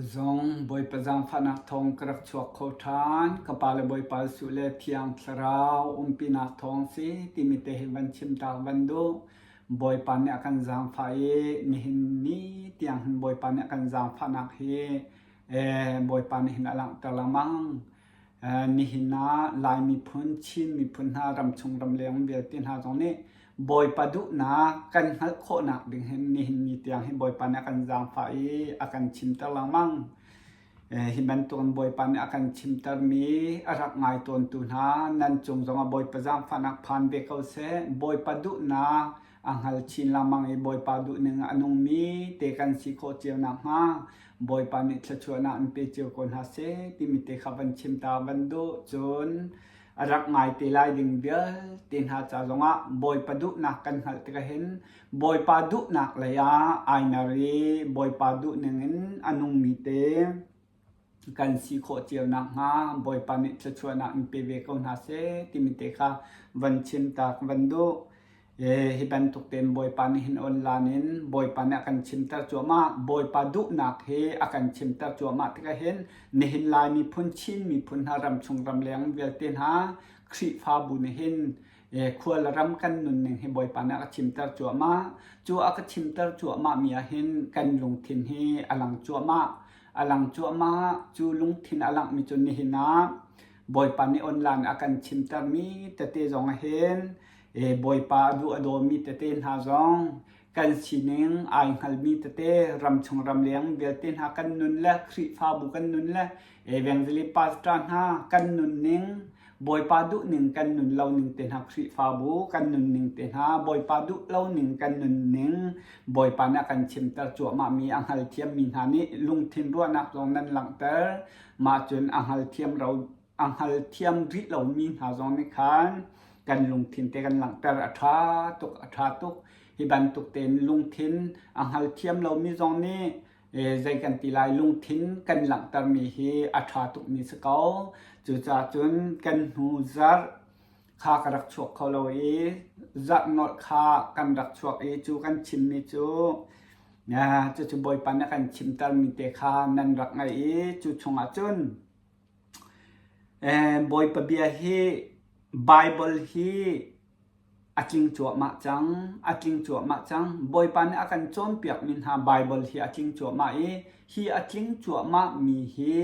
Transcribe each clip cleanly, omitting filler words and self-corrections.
Zong Bawipa zaangfahnak thawng ka rak chuak kho ṭhan. Ka pa le Bawipa Jesuh le Thiang Thlarau umpinak thawng si timi te hi van chim tak van duh. Bawipa nih a kan zaangfah i nihin ni tiang hin Bawipa nih a kan zaangfahnak hi eh, Bawipa nih hin a langhter lengmang. Nihin ah Lai miphun, Chin miphun hna ramchung ramleng vialte hna zong nih Bawipa duhnak kan hngalh khawhnak ding hin nihin ni tiang hi Bawipa nih a kan zaangfah i a kan chimter lengmang. Hi bantukin Bawipa nih a kan chimtermi a rak ngai tawntu hna nan cung zongah Bawipa zaangfahnak phan ve ko seh. Bawipa duhnak a hngal chin lengmang i Bawipa duhning a nungmi te kan si khawh cio nakhnga Bawipa nih thluachuahnak in pe cio ko hna seh timi te kha van chim ta van duh. Cun a rak ngai te lai ding vialte hna ca zongah Bawipa duhnak kan hngalh tikah hin Bawipa duhnak lei ah ai mer i Bawipa duhning in a nungmi te kan si khawh cio nakhnga Bawipa nih thluachuahnak in pe ve ko hna seh timi te kha van chim ta ka van duh. Hi bantuk tein Bawipa nih hin online in Bawipa nih a kan chimter cuahmah. Bawipa duhnak hi a kan chimter cuahmah tikah hin nihin Lai miphun, Chin miphun hna ramchung ramleng vialte hna Khrihfabu nih hin khua le ram kan nunning hi Bawipa nih a ka chimter cuahmah. Cu a ka chimter cuahmah mi ah hin kan lungthin hi a lang cuahmah. A lang cuahmah. Cu lungthin a langhmi cu nihin ah Bawipa nih online a kan chimtermi tete zong ah hin Bawipa a duh a dawmi tete hna zong kan sining ai hngalmi tete ramchung ramleng vialte hna kan nun le Khrihfabu kan nun le evangelist pastor hna kan nunning Bawipa duhning kan nun lo ning te hna Khrihfabu kan nunning te hna Bawipa duh lo ning kan nunning Bawipa nih a kan chimter cuahmah mi a hngalthiam mi hna nih lungthin ruahnak zong nan langhter mah cun a hngalthiam ro a hngalthiam rih lomi hna zong nih khan kan lungthin te kan langhter a ṭha tuk a ṭha tuk hi bantuk tein lungthin a hngalthiam lomi zong nih zei kan ti lai lungthin kan langhtermi hi a ṭha tukmi si ko cucaah cun kan hnu zarh kha ka rak chuak kho lo i zarh nolh kha kan rak chuak i cu kan chimmi cu cucu Bawipa nih a kan chimtermi te kha nan rak ngaih i cu chungah cun Bawipa bia hi Baibal hi a tling cuahmah cang, a tling cuahmah cang. Bawipa nih a kan cawnpiakmi hna Baibal hi a tling cuahmah i hi a tling cuahmahmi hi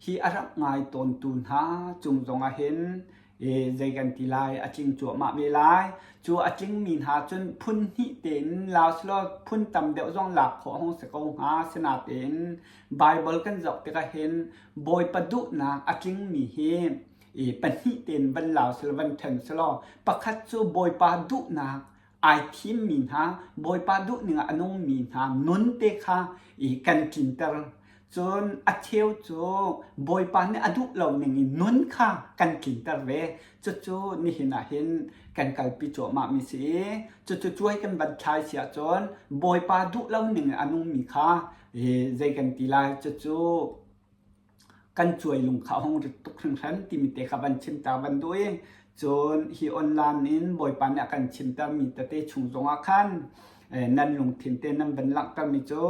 hi a rak ngai tawntu hna cung zongah hin zei kan ti lai a tling cuahmah ve lai. Cu a tlingmi hna cun phun hnih tein la selaw phun tam deuh zong lak khawh hong si ko hnga. Sinain Baibal kan zoh tikah hin Bawipa duhnak a tlingmi hi pahnih tein van lau selaw van ṭhen selaw pakhat cu Bawipa duhnak ai thimmi hna Bawipa duhning ah a nungmi hna nun te kha i kan tlinter. Cun a cheu cu Bawipa nih a duh lo ning in nun kha kan tlinter ve. Cucu nihin ah hin kan kalpi cuahmah mi si i cucu cuai kan van thlai si ahcun Bawipa duh lo ning in a nungmi kha zei kan ti lai cucu kan cuai lung kha a hung rit tuk hringhran timi te kha van chim ta van duh i cun hi online in Bawipa nih a kan chimtermi tete chung zongah khan nan lungthin te nan van langhtermi cu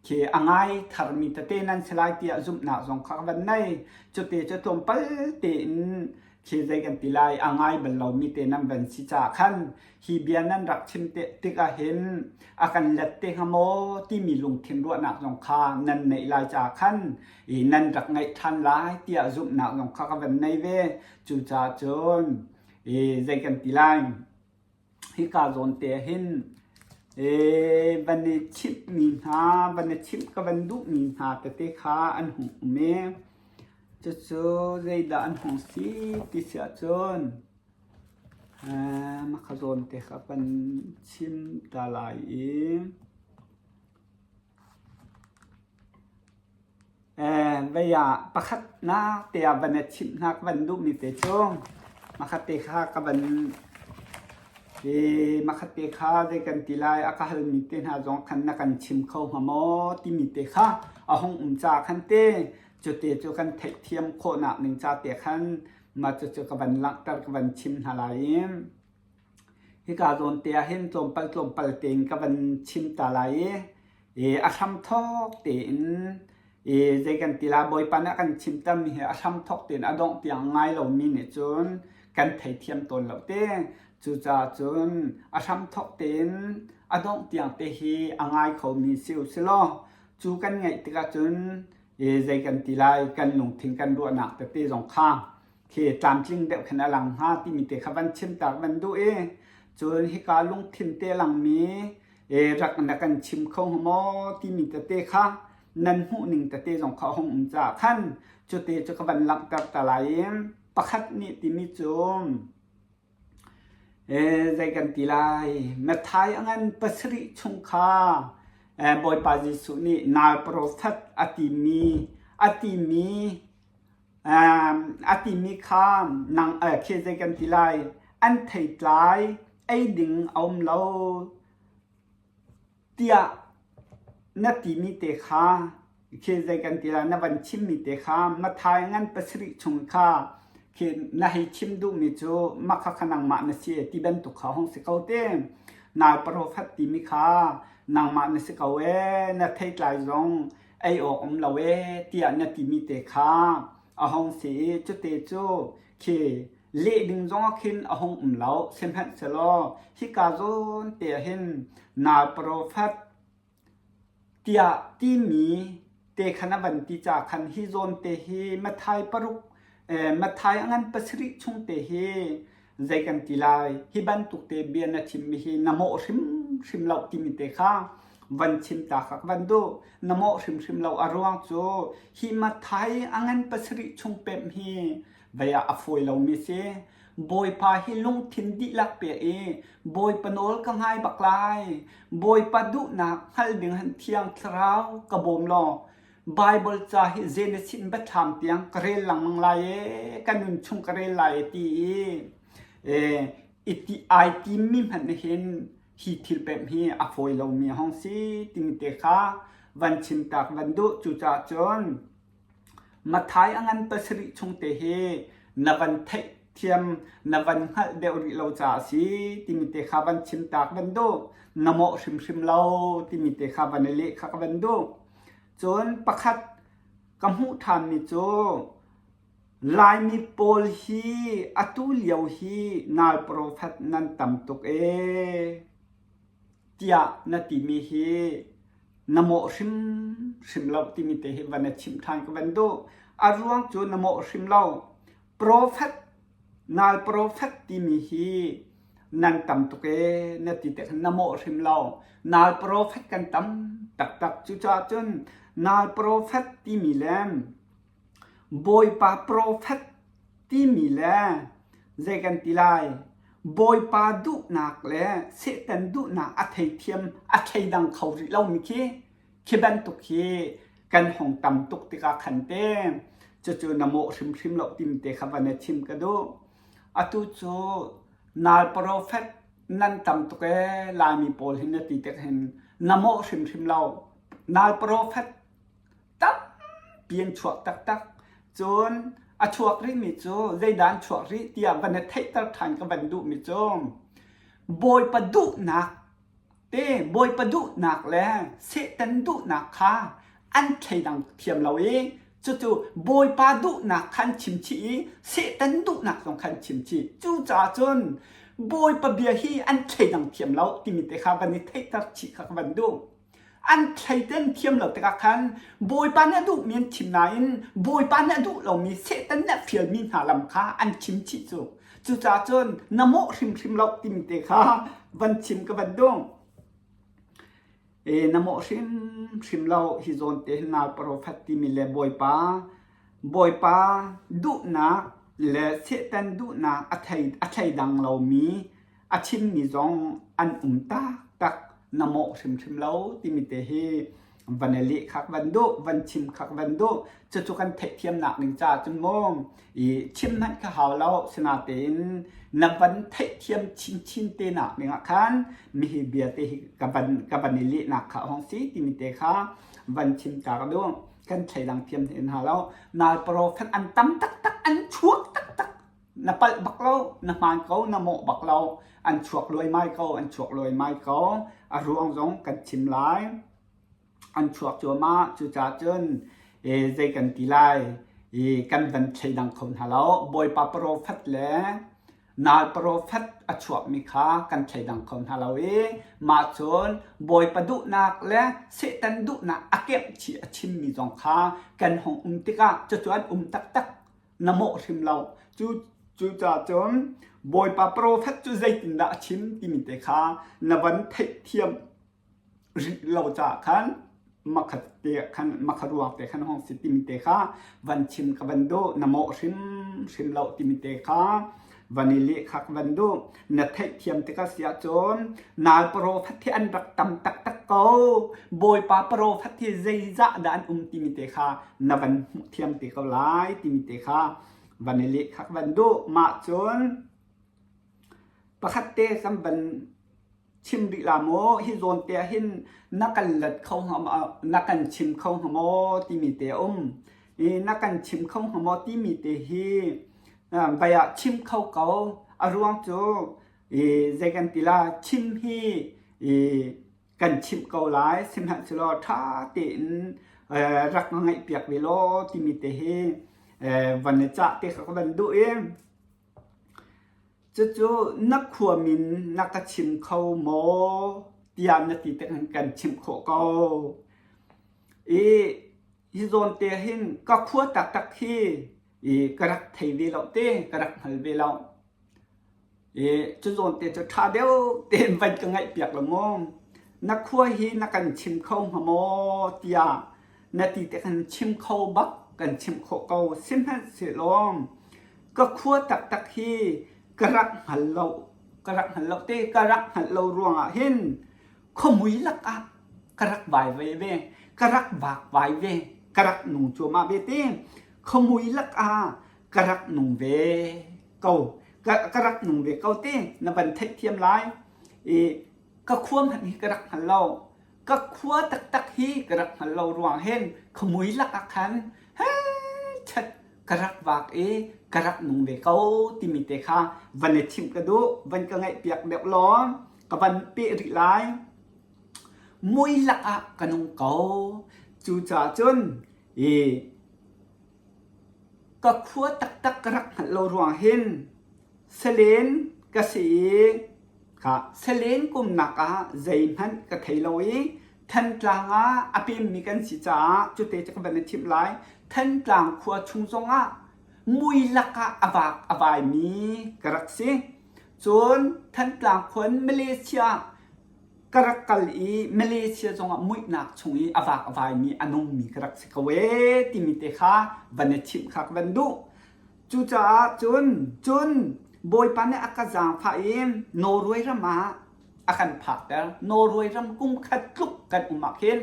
khi a ngai tharmi tete nan si lai tiah zumhnak zong kha ka van nei cute cu tlawmpal tein khi zei kan ti lai a ngai bal lomi te nan van si caah khan hi bia nan rak chim tikah hin a kan let te hnga maw timi lungthin ruahnak zong kha nan neih lai caah khan i nan rak ngaih ṭhan lai tiah zumhnak zong kha ka van nei ve cucaah cun i zei kan ti lai hika zawn te hin van i chimhmi hna van i chimh ka van duhmi hna tete kha an hung um i cucu zeidah an hung si ti si ahcun maka zawn te kha kan chim ta lai i Vei ah pakhatnak te ah van i chimh hna ka van duhmi te cu makhat te kha ka van makhat te kha zei kan ti lai a ka halmi te hna zong khan na kan chim kho hnga maw timi te kha a hung um ca khan te cute cu kan theihthiam khawhnak ning ca te khan mah cucu ka van langhter ka van chim hna lai i hika zawn te ah hin tlawmpal tlawmpal tein ka van chim ta lai i a hramthawk tein. I zei kan ti la Bawipa nih a kan chimtermi hi a hramthawk tein a dongh tiang ngai lomi nih cun kan theithiam tawn lo te. Cucaah cun a hramthawk tein a dongh tiang te hi a ngai khomi si u si law cu kan ngaih tikah cun zei kan ti lai kan lungthin kan ruahnak tete zong kha khi tlamtling deuh khin a lang hnga timi te kha van chim tak van duh i cun hika lungthin te langmi rak na kan chim kho hnga maw timi tete kha nan hmuh ning tete zong kha hong um caah khan cute cu ka van langhter ta lai i pakhat nih timi cu Zei kan ti lai? Matthai a ngan pasarih chung kha Bawipa Jesuh nih nal profet a timi a timi a timi kha nang khi zei kan ti lai? An theitlai ei ding a um lo tiah na timi te kha khi zei kan ti lai na van chimmi te kha Matthai ngan pasarih chung kha khi na hei chim duhmi cu mah kha kha nangmah na si ti bantuk kha hong si ko te. Nai profet timi kha nangmah na si ko ee na theitlai zong ei awk um lo ee tiah na timi te kha a hong si i cute cu khi leh ding zong ah khin a hung um lo. Sihmanhsehlaw hika zawn te ah hin nai profet tiah timi te kha na van ti ca khan hi zawn te hi Matthai paruk Matthai a ngan pasarih chung te hi zei kan ti lai hi bantuk te bia na chimmi hi na mawh hrimhrim lo timi te kha van chim ta kha ka van duh na mawh hrimhrim lo a ruang cu hi Matthai a ngan pasarih chung pemh hi vei ah a fawi lomi si. Bawipa hi lungthin dihlak pe i Bawipa nawl ka ngai bak lai. Bawipa duhnak hngalh ding han Thiang Thlarau ka bawm law Bible ca hi Genesis in Biathlam tiang ka rel lengmang lai ee, ka nun chung ka rel lai ti i i ti ai timmi hmanh nih hin hi thil pemh hi a fawi lomi a hong si timi te kha van chim tak van duh. Cucaah cun Matthai a ngan pasarih chung te hi na van theihthiam, na van hngalh deuh rih lo caah a si timi te kha van chim tak van duh. Na mawh hrimhrim lo timi te kha van i leh kha ka van duh. Cun pakhat ka hmuh ṭhanmi cu Laimi pawl hi atu lio hi nal profet nan tam tuk ee tiah na timi hi na mawh hrimhrim lo timi te hi van na chimh ṭhan ka van duh. A ruang cu na mawh hrim lo. Profet, nal profet timi hi nan tam tuk ee na ti te khan na mawh hrim lo. Nal profet kan tam taktak. Cucaah cun nal profet timi le Bawipa profet timi le zei kan ti lai Bawipa duhnak le Satan duhnak a theithiam a thleidang kho rih lomi khi khi bantuk hi kan hong tam tuk tikah khan te cucu na mawh hrimhrim lo timi te kha van i chim ka duh. Atu cu nal profet nan tam tuk ee Laimi pawl hi na ti tik hin na mawh hrimhrim lo. Nal profet tampi an chuak taktak. Cun a chuak rihmi cu zeidah an chuak rih tiah van i theihter ṭhan ka van duhmi cu Bawipa duhnak te Bawipa duhnak le Satan duhnak kha an thleidang thiam lo i cucu Bawipa duhnak kha an chim chih i Satan duhnak zong kha an chim chih. Cucaah cun Bawipa bia hi an thleidang thiam lo timi te kha van i theihter chih kha ka van duh. An thleiden thiam lo tikah khan Bawipa nih a duhmi an chim nain Bawipa nih a duh lomi Satan nih a fialmi hna lam kha an chim chih cu. Cucaah cun na mawh hrimhrim lo timi te kha van chim ka van duh. E, na mawh hrimhrim lo hi zawn te hin nal profet timi le Bawipa Bawipa duhnak le Satan duhnak a thei a thleidang lomi a chimmi zong an um taktak na mawh hrimhrim lo timi te hi van i leh khak van duh van chim khak van duh cucu kan theihthiamnak ding caah cun mu i chim hmanh kha hau lo sinatein na van theihthiam chinchin te nak ding ah khan mihi bia te hi ka van ka van i lehnak kha hong si timi te kha van chim ta ka duh kan thleidang thiam hin ha lo nal profet an tam taktak an chuak taktak Na palh bak lo, na hmaan ko, na mawh bak lo. An chuak luaimai ko, an chuak luaimai ko. A ruang zong kan chim lai. An chuak cuahmah. Cucaah cun Zei kan ti lai i kan van thleidang kho hna lo. Bawipa profet le nal profet a chuakmi kha kan thleidang kho hna lo i mah cun Bawipa duhnak le Satan duhnak a kemh chih a chimmi zong kha kan hung um tikah cucu an um taktak na mawh hrim lo. Cu cucaah cun Bawipa profet cu zeitindah a chim timi te kha na van theihthiam rih lo caah khan makhat te khan makhat ruang te khan hong si timi te kha van chim ka van duh na mawh hrim hrim lo timi te kha van i leh kha ka van duh na theihthiam tikah si ahcun nal profet hi an rak tam taktak ko bawipa profet hi zeizah dah an um timi te kha na van hmuh thiam te ko lai timi te kha van i leh kha ka van duh mah cun pakhat te kan van chim rih la maw hi zawn te ah hin na kan let kho hnga maw na kan chim kho hnga maw timi te a um i na kan chim kho hnga maw timi te hi vai ah chim kho ko a ruang cu i zei kan ti la chim hi i kan chimh ko lai sihmanhsehlaw ṭha tein rak ngaihpiak ve law timi te hi van i cah te kha ka van duh i Cucu na khua min na ka chim kho maw tiah na ti tikhin kan chimh khawh ko. I hi zawn te hin ka khua taktak hi i ka rak thei ve lo te, ka rak hngal ve lo. I cu zawn te cu ṭha deuh tein van ka ngaihpiak lo mu. Na khua hi na kan chim kho hnga maw tiah na ti tikhin chim kho bak kan chimh khawh ko. Sihmanhsehlaw ka khua taktak hi ka rak hngal lo ka rak hngal lo te ka rak hngalh lo ruangah hin khuamui lakah ka rak vai ve ve ka rak vak vai ve ka rak nung cuahmah ve te khuamui lakah ka rak nung ve ko ka, ka rak nung ve ko te na van theihthiam lai i ka khua hmanh hi ka rak hngal lo ka khua taktak hi ka rak hngal lo ruang hin khuamui lakah khan he chat ka rak vak i ka rak nung ve ko timi te kha van i chimh ka duh van ka ngaihpiak deuh law ka van peh rih lai mui lakah ka nung ko cucaah cun i ka khua taktak ka rak hngalh lo ruang hin salen ka si i kha salen kumnak ah zeihmanh ka thei lo i Thantlang ah a pemmi kan si caah cute cu ka van i thimh lai. Thantlang khua chung zongah mui lakah a vak a vaimi ka rak si. Cun Thantlang khua in Malaysia ka rak kal i Malaysia zongah muihnak chung i a vak a vaimi a nungmi ka rak si ko ee timi te kha van i chimh kha ka van duh. Cucaah cun cun Bawipa nih a ka zaangfah i Norway ram ah a kan phakter. Norway ram kum khat tluk kan um ah khin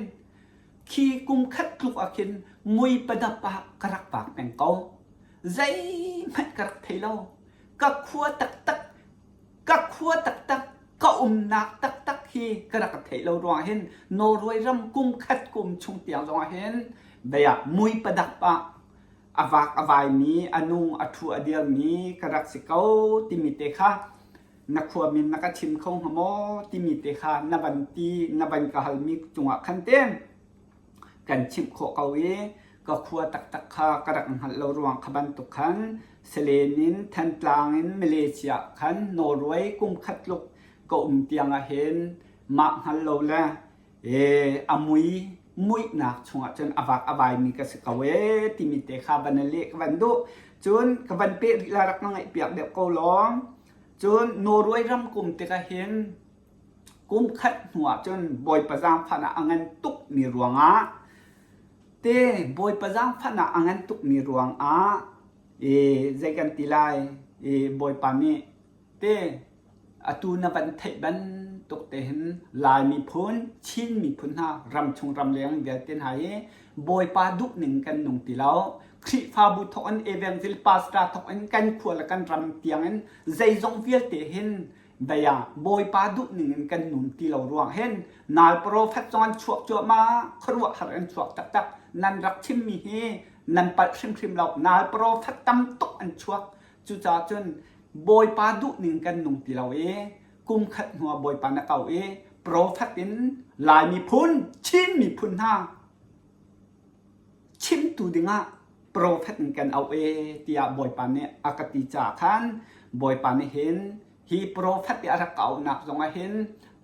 khi kum khat tluk ah khin mui padap ah ka rak vak peng ko. Zeihmanh ka rak thei lo. Ka khua taktak ka khua taktak ka umnak taktak hi ka rak theih lo ruang hin Norway ram kum khat kum chung tiang zong ah hin bia mui padap ah a vak a vaimi a nung a thu a dirmi ka rak si ko timi te kha na khua min na ka chim kho hnga maw timi te kha na van ti na van ka halmi cungah khan te kan chimh khawh ko i ka khua taktak kha ka rak hngalh lo ruang kha bantuk khan Salen in Thantlang in Malaysia khan Norway kum khat tluk ka um tiang ah hin mah hngal lo le e a mui muihnak chungah cun a vak a vaimi ka si ko ee timi te kha van leh ka van duh cun ka van peh rih la rak na ngaih piak deuh ko lawng cun Norway ram kum tikah hin kum khat hnu ah cun Bawipa zaangfahnak a ngan tuk mi ruangah te Bawipa zaangfahnak a ngan tuk mi ruangah e zei kan ti lai e Bawipa nih te Atu na van theih bantuk te hin Lai miphun, Chin miphun hna ramchung ramleng vialte hna hi Bawipa duhning kan nung ti lo. Khrihfabu thawk in evangel pastor thawk in kan khua le kan ram tiang in zeizong vialte hin daya Bawipa duhning in kan nun ti lo ruang hin nal prophet zong an chuak cuahmah khuaruahhar an chuak taktak nan rak chimmi hi nan palh hrimhrim lo nal prophet tam tuk an chuak Cucaah cun Bawipa duhning kan nung ti lo i kum khat hnuah Bawipa na ko i profet in Lai miphun, Chin miphun hna. chimtu dingah profet in kan auh e tiah Bawipa nih a ka ti caah khan Bawipa nih hin hi profet i a rak ka auhnak zongah hin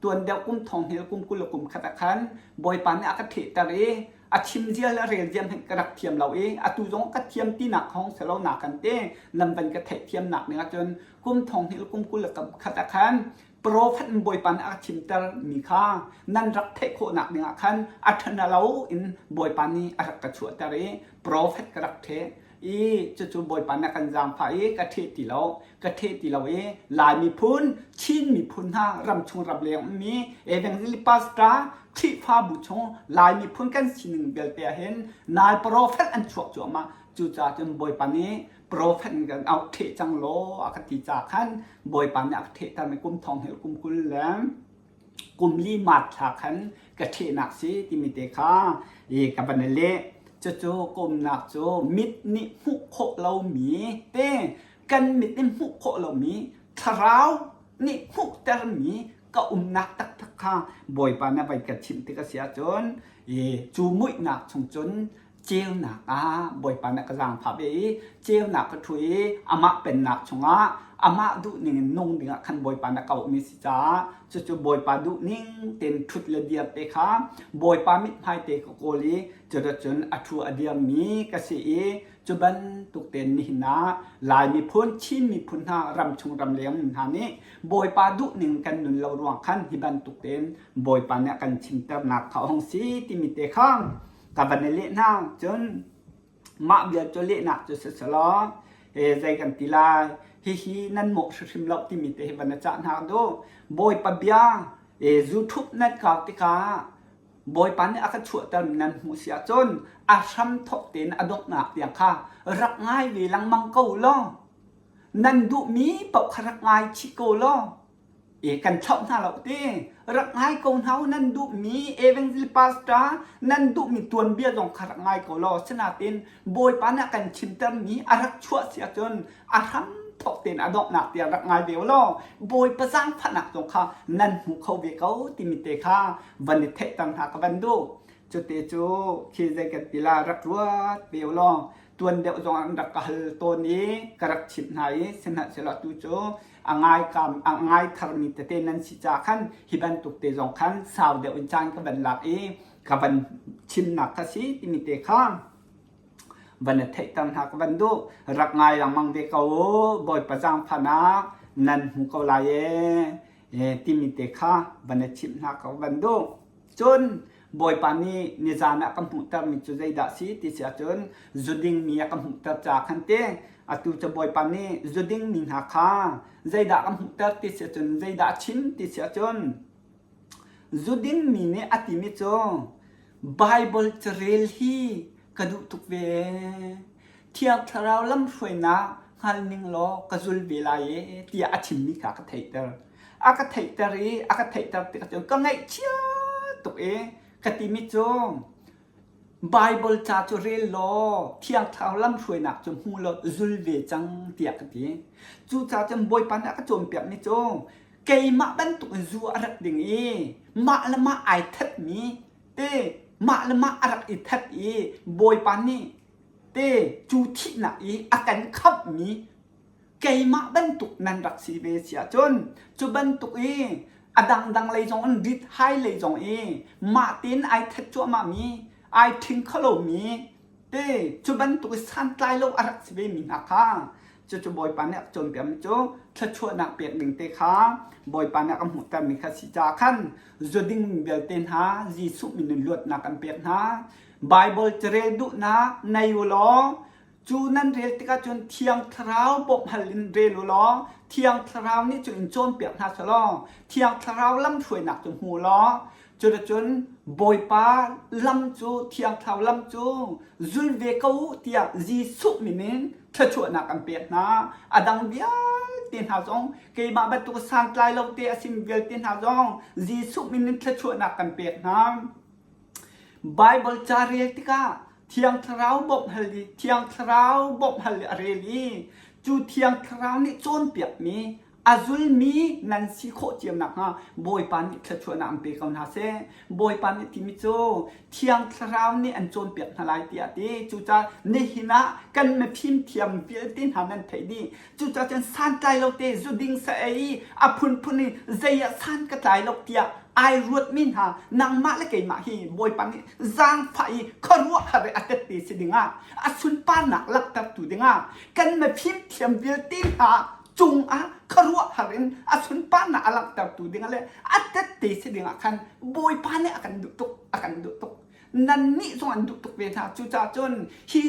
tuan deuh kum thong hnih le kum 20 le kum khat ah khan Bawipa nih a ka thehter i a chim zia le a rel zia hmanh ka rak thiam lo i atu zong ka thiam tinak hong si lo nak kan ti nan van ka theihthiamnak ning ahcun kum thong hnih le kum 20 le kum khat ah khan profet in Bawipa nih a chimter mi kha nan rak theih khawhnak dingah khan a ṭhana lo in Bawipa nih a rak ka chuahter i profet ka rak ṭheh i cucu Bawipa nih a kan zaangfah i ka ṭheh ti lo ka ṭheh ti lo i Lai miphun Chin miphun hna ramchung ramleng ummi Evangelist pastor Khrihfabu chung Lai miphun kan sining vialte ah hin nai profet an chuak cuahmah cucaah cun Bawipa nih profet in kan auh ṭheh cang law a ka ti ca khan Bawipa nih a ka ṭhehtermi kum thong hnih kum 20 le kum li mat thla khan ka ṭhehnak si timi te kha i ka van i leh. Cucu ka umnak cu mit nih hmuh khawh lomi te kan mit in hmuh khawh lomi thlarau nih hmuhtermi ka umnak taktak kha Bawipa nih a van ka chimh tik a si ahcun i cu muihnak chung cun ceunak ah Bawipa nih ka zaangfah ve i ceunak ka ṭhu i amah pennak chungah amah duhning in nung dingah khan Bawipa nih a ka auhmi si caah cucu Bawipa duhning tein ṭhut le dir te kha Bawipa mithmai te ka kawl i cuticun a ṭhu a dirmi ka si i cu bantuk tein nihin ah Lai miphun Chin miphun hna ramchung ramleng hna nih Bawipa duhning kan nun lo ruang khan hi bantuk tein Bawipa nih a kan chimternak kha a hung si timi te kha ka van i leh hna cun mah bia cu lehnak cu si selaw zei kan ti lai hihi nan mawh hrimhrim lo timi te hi van i cah hna duh Bawipa bia YouTube nan kau tikah Bawipa nih a ka chuahter nan hmuh si ahcun a hram thawk tein a donghnak tiang kha rak ngai ve lengmang ko law nan duhmi paoh kha rak ngai chih ko law E kan thlauh hna lo te. Rak ngai ko hna u nan duhmi evangel pastor nan duhmi tuanbia zong kha rak ngai ko law sinain Bawipa nih a kan chimtermi a rak chuah si ahcun a hram thawk tein a donghnak tiang rak ngai ve u law Bawipa zaangfahnak zong kha nan hmu kho ve ko timi te kha van i theihter hna ka van duh. Cute cu khi zei kan ti la rak ruat ve u law tuan deuh zong an rak ka hal tawn i ka rak chimh hna i sihmanhsehlaw tu cu a ngai kam a ngai tharmi tete nan si ca khan hi bantuk te zong khan sau deuh in caan ka van lak i ka van chimnak kha si timi te kha van i theihter hna ka van duh rak ngai lengmang ve ko u Bawipa zaangfahnak nan hmu ko lai e timi te kha van i chimh hna ka van duh Cun Bawipa nih nizan ah ka hmuhtermi cu zeidah a si ti si ahcun zu dingmi a ka hmuhter caah khan ti atu cu Bawipa nih zu dingmi hna kha zeidah ka hmuhter ti si ahcun zeidah a chim ti si ahcun zu dingmi nih a timi cu Baibal carel hi ka duh tuk ve. Thiang Thlarau lamhruainak hngal ning law ka zul ve lai e tiah a chimmi kha ka theihter. A ka theihter i a ka theihter tikah cun ka ngaihchia tuk i ka timi cu Baibal ca cu rel law Thiang Thlarau lamhruainak cu hmu law zul ve cang tiah ka ti. Cucaah cun Bawipa nih a ka cawnpiakmi cu keimah bantuk in zu a rak ding i mah le mah ai thatmi te mah le mah a rak i that i Bawipa nih te cu thihnak i a kan khamhmi keimah bantuk nan rak si ve si ahcun cu bantuk i a dangdang lei zong in rit hai lei zong i mah tein ai that cuahmah mi ai ṭhing kho lomi te cu bantuk i santlai lo a rak si ve mi hna kha cucu Bawipa nih a ka cawnpiakmi cu thluachuahnak pek ding te kha Bawipa nih a ka hmuhtermi kha si caah khan zuding vialte hna Jesuh min in luatnak kan pek hna Baibal carel duhnak nei u law cu nan rel tikah cun Thiang Thlarau bawmhhal in rel u law Thiang Thlarau nih cun in cawnpiak hna selaw Thiang Thlarau lamhruainak cu hmu law cuticun Bawipa lam cu Thiang Thlarau lam cu zul ve ko u tiah Jesuh min in thluachuahnak an pek hna. A dang vialte hna zong keimah bantuk santlai lo te a sim vialte hna zong Jesuh min in thluachuahnak kan pek hna. Baibal ca rel tikah Thiang Thlarau bawmh hal i Thiang Thlarau bawmh hal i a rel i cu Thiang Thlarau nih cawnpiakmi A zulmi nan si khawh cio nakhnga Bawipa nih thluachuahnak an pe ko hna seh. Bawipa nih timi cu Thiang Thlarau nih an cawnpiak hna lai tiah a ti. Cucaah nihin ah kan mifim thiam vialte hna nan theih dih. Cucaah cun santlai lo te zuding sa ei a phunphun in zei ah san ka tlai lo tiah ai ruatmi hna nangmah le keimah hi Bawipa nih zaangfah i khuaruahhar i a tette si dingah a sunparnak langhtertu dingah kan mifim thiam vialte hna cungah khuaruahhar in a sunparnak a langhtertu dingah le a tette si dingah khan Bawipa nih a kan duh tuk a kan duh tuk nannih zong an duh tuk ve hna cucaah cun hi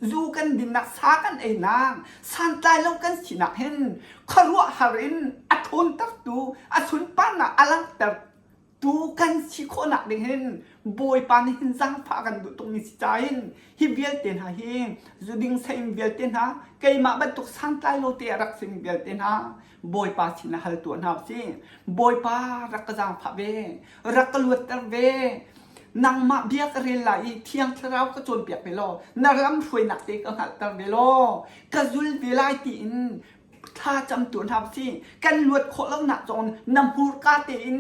zu kan dinnak sa kan einak santlai lo kan sinak hin khuaruahhar in a ṭhawntertu a sunparnak a langhter tu kan si khawhnak ding hin Bawipa nih hin zaangfah kan duh tukmi si ca in hi vialte hna hi zuding saim vialte hna keimah bantuk santlai lo te a rak simi vialte hna Bawipa sin ah hal tuah hna usih Bawipa rak ka zaangfah ve rak ka luatter ve nangmah bia ka rel lai i thiang thlarau ka cawnpiak ve law na ram hruainak te ka hngalhter ve law ka zul ve lai tiin thla cam tu hna si kan luat khawh lonak zong na hmurka tein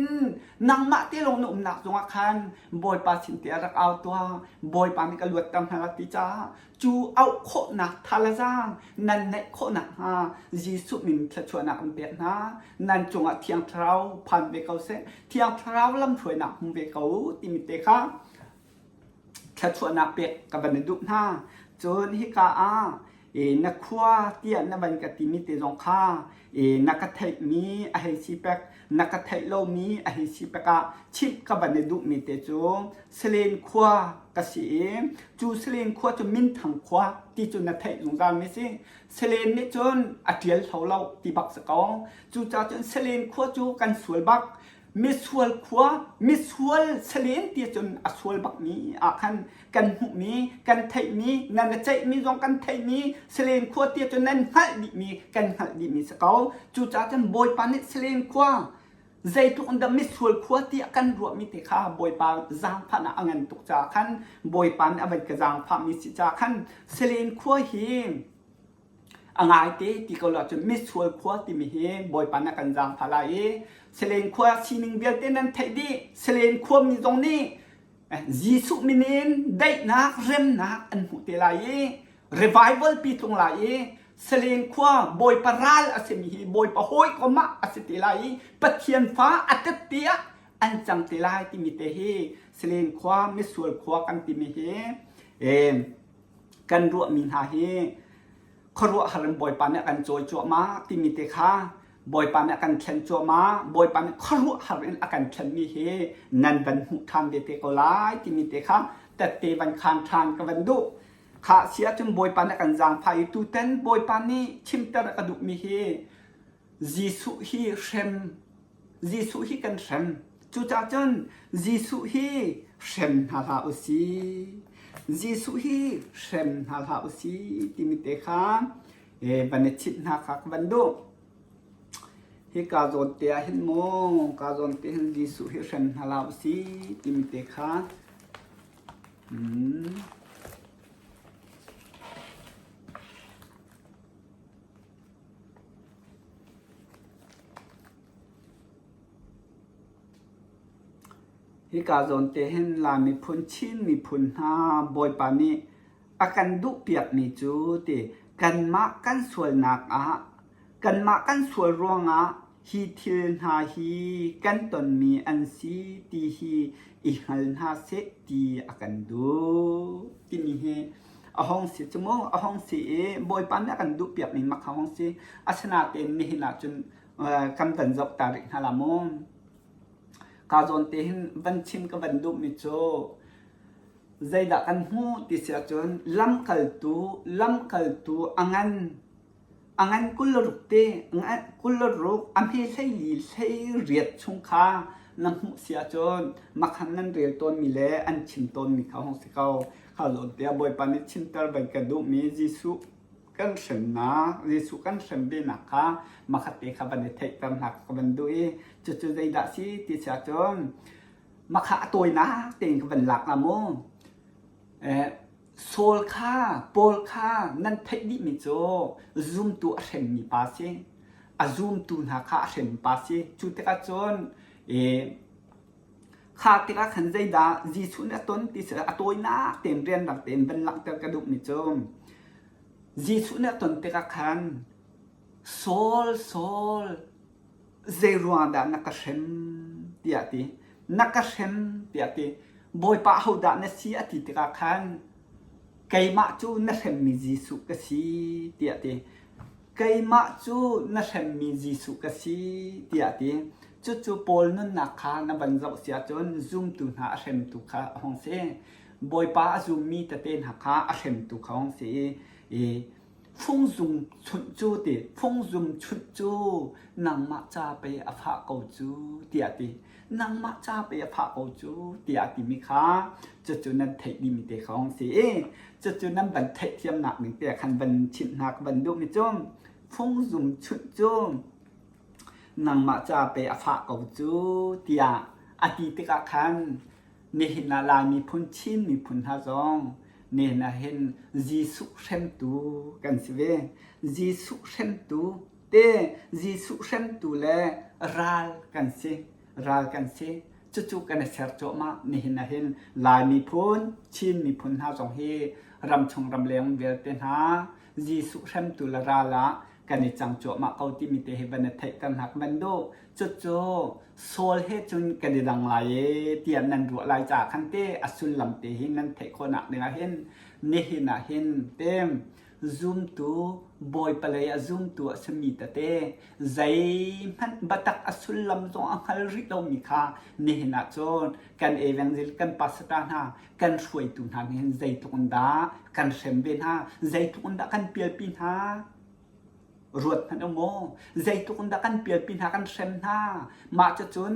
nangmah te lawng na umnak zongah khan Bawipa sin te rak au tuah Bawipa nih ka luatter hna ti caah cu auh khawhnak thalazang nan neih khawhnak hnga Jesuh min thluachuahnak an pek hna nan cungah Thiang Thlarau phan ve ko seh Thiang Thlarau lamhruainak hmu ve ko timi te kha thluachuahnak pek ka van i duh hna cun hika ah na khua tiah na van ka timi te zong kha na ka theihmi a hei si pek na ka theih lomi a hei si pek ah chimh ka van i duhmi te cu Salen khua ka si i cu Salen khua cu Minthang khua ti cu na theih zungzal mi si. Salen nih cun a ṭial hlo lo ti bak si ko. Cucaah cun Salen khua cu kan sual bak. Misual khua, misual Salen ti cun a sual bakmi ah khan kan hmuhmi, kan theihmi, nan a ceihmi zong kan theihmi, Salen khua ti cun nan hngalh dihmi, kan hngalh dihmi si ko. Cucaah cun Bawipa nih Salen khua zeitluk in dah misual khua tiah kan ruahmi te kha Bawipa zaangfahnak a ngan tuk caah khan Bawipa nih a van ka zaangfahmi si caah khan Salen khua hi a ngaite ti ko lo cun misual khua timi hi Bawipa nih a kan zaangfah lai i Salen khua sining vialte nan theih dih Salen khuami zong nih Jesuh min in daihnak remnak an hmuh te lai i revival pi tlung lai i Salen khua Bawipa ral a simi hi Bawipa hawikom ah a si te lai i Pathian fa a tette ah an cang te lai timi te hi Salen khua misual khua kan timi hi kan ruahmi hna hi khuaruahhar in Bawipa nih a kan cawi cuahmah timi te kha Bawipa nih a kan thlen cuahmah Bawipa nih khuaruahhar in a kan thlenmi hi nan van hmuh ṭhan ve te ko lai timi te kha tette van khaan ṭhan ka van duh. Khah si ahcun Bawipa nih a kan zaangfah i tutan Bawipa nih chimter a ka duhmi hi Jesuh hi hrem Jesuh hi kan hrem. Cucaah cun Jesuh hi hrem hna hlah u sih. Jesuh hi hrem hna hlah u sih timi te kha van i chimh hna kha ka van duh. Hika zawn te ah hin mu, ka zawn te hin Jesuh hi hrem hna hlah u sih timi te kha mm. Hika zawn te hin Lai miphun, Chin miphun hna Bawipa nih a kan duhpiakmi cu ti kanmah kan sualnak ah kanmah kan sual ruangah hi thil hna hi kan tonmi an si ti hi i hngal hna seh ti a kan duh timi hi a hong si cu mu a hong si i Bawipa nih a kan duhpiakmi mak a hong si asinain nihin ah cun kan van zoh ta rih hna la mu ka zawn te hin van chim ka van duhmi cu zeidah kan hmuh ti si ahcun lamkaltu lamkaltu a ngan a ngan 26 te 26 a hme 14 18 chung kha na hmuh si ahcun makhan nan rel tawnmi le an chim tawnmi kha hong si ko kha zawn te ah Bawipa nih chimter van ka duhmi Jesuh kan hremnak Jesuh kan hrem venak kha makhat te kha van i theihter hna ka van duh i cucu zeidah si ti si ahcun makha a tawinak tein ka van lak la mu eh Saul kha Paul kha nan theih dihmi cu zumtu a hremmi pa si. A zumtu hna kha a hrem pa si. Cu tikah cun kha tikah khan zeidah Jesuh nih a ton ti si a tawinak tein rianrang tein van langhter ka duhmi cu Jesuh nih a ton tikah khan Saul, Saul, zei ruangah dah na ka hrem tiah a ti. Na ka hrem tiah a ti. Bawipa ahodah na si a ti tikah khan keimah cu na hremmi Jesuh ka si tiah a ti. Keimah cu na hremmi Jesuh ka si tiah a ti. Cucu Paul nunnak kha na van zoh si ahcun zumtu hna a hremtu kha a hung si. Bawipa a zummi tete hna kha a hremtu kha hung si i fungzung chunh cu ti fungzung chunh cu nangmah ca pei a fah ko cu tiah a ti. Nangmah ca pei a fah ko cu tiah a timi kha cucu nan theih dihmi te kha hung si i cucu nan van theihthiamnak ning te khan van chimh hna ka van duhmi cu fungzum chunh cu nangmah ca pei a fah ko cu tiah a ti tikah khan nihin ah Lai miphun Chin miphun hna zong nihin ah hin Jesuh hremtu kan si ve. Jesuh hremtu te Jesuh hremtu le ral kan si. Ral kan si. Cucu kan i ser cuahmah. Nihin ah hin Lai miphun, Chin miphun hna zong hi ramchung ramleng vialte hna Jesuh hremtu le ral ah kan i cang cuahmah ko timi te hi van i theihter hna ka van duh. Cucu Saul he cun kan i dang lai e tiah nan ruah lai caah khan te a sullam te hi nan theih khawhnak ding ah hin nihin ah hin te zumtu Bawipa lei a zumtu a simi tete zeihmanh biatak a sullam zong a hngal rih lomi kha nihin ah cun kan evangel kan pastor hna kan hruaitu hna nih hin zeitluk in dah kan hrem ve hna zeitluk in dah kan pialpi hna ruat hmanh u maw zeitluk in dah kan pialpi hna kan hrem hna mah cucun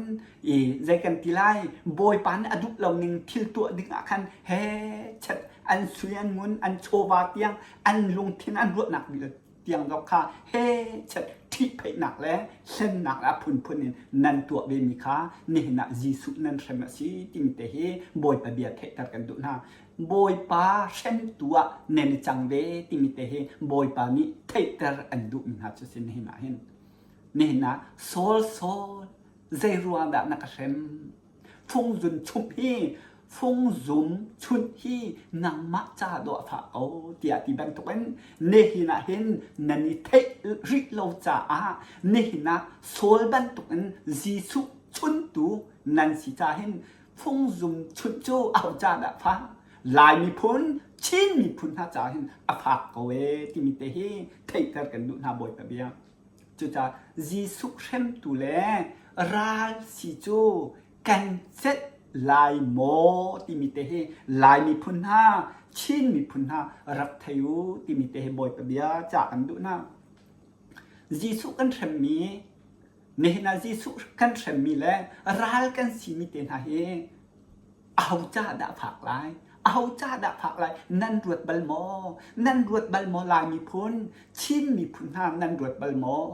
i zei kan ti lai bawipa nih a duh lo ning thil tuah ding ah khan he chet an sui an ngun an chawva tiang an lungthin an ruahnak tiang zong kha he chet ṭhihphaihnak le hlennak le a phunphun in nan tuah ve mi kha nihin ah Jesuh nan hrem a si timi te hi Bawipa bia theihter kan duh hna. Bawipa hremtu ah nan i cang ve timi te hi Bawipa nih theihter an duhmi hna cu si nihin ah hin. Nihin ah Saul Saul zei ruang dah na ka hrem? Fungzun chumh hi fungzum chunh hi nangmah ca dawh a fah ko tiah ti bantukin nihin ah hin nan i theih rih lo caah nihin ah Saul bantukin Jesuh chuntu nan si ca hin fungzum chunh cu aho ca dah fah Lai miphun Chin miphun hna ca hin a fak ko ee timi te hi theihter kan duh hna Bawipa bia. Cucaah Jesuh hremtu le ral si cu kan celh lai maw timi te hi Lai miphun hna, Chin miphun hna rak thei u timi te hi Bawipa bia cah kan duh hna. Jesuh kan hremmi, nihin ah Jesuh kan hremmi le ral kan simi te hna hi Aho ca dah fak lai? Aho ca dah fak lai? Nan ruat bal maw? Nan ruat bal maw Lai miphun, Chin miphun hna nan ruat bal maw?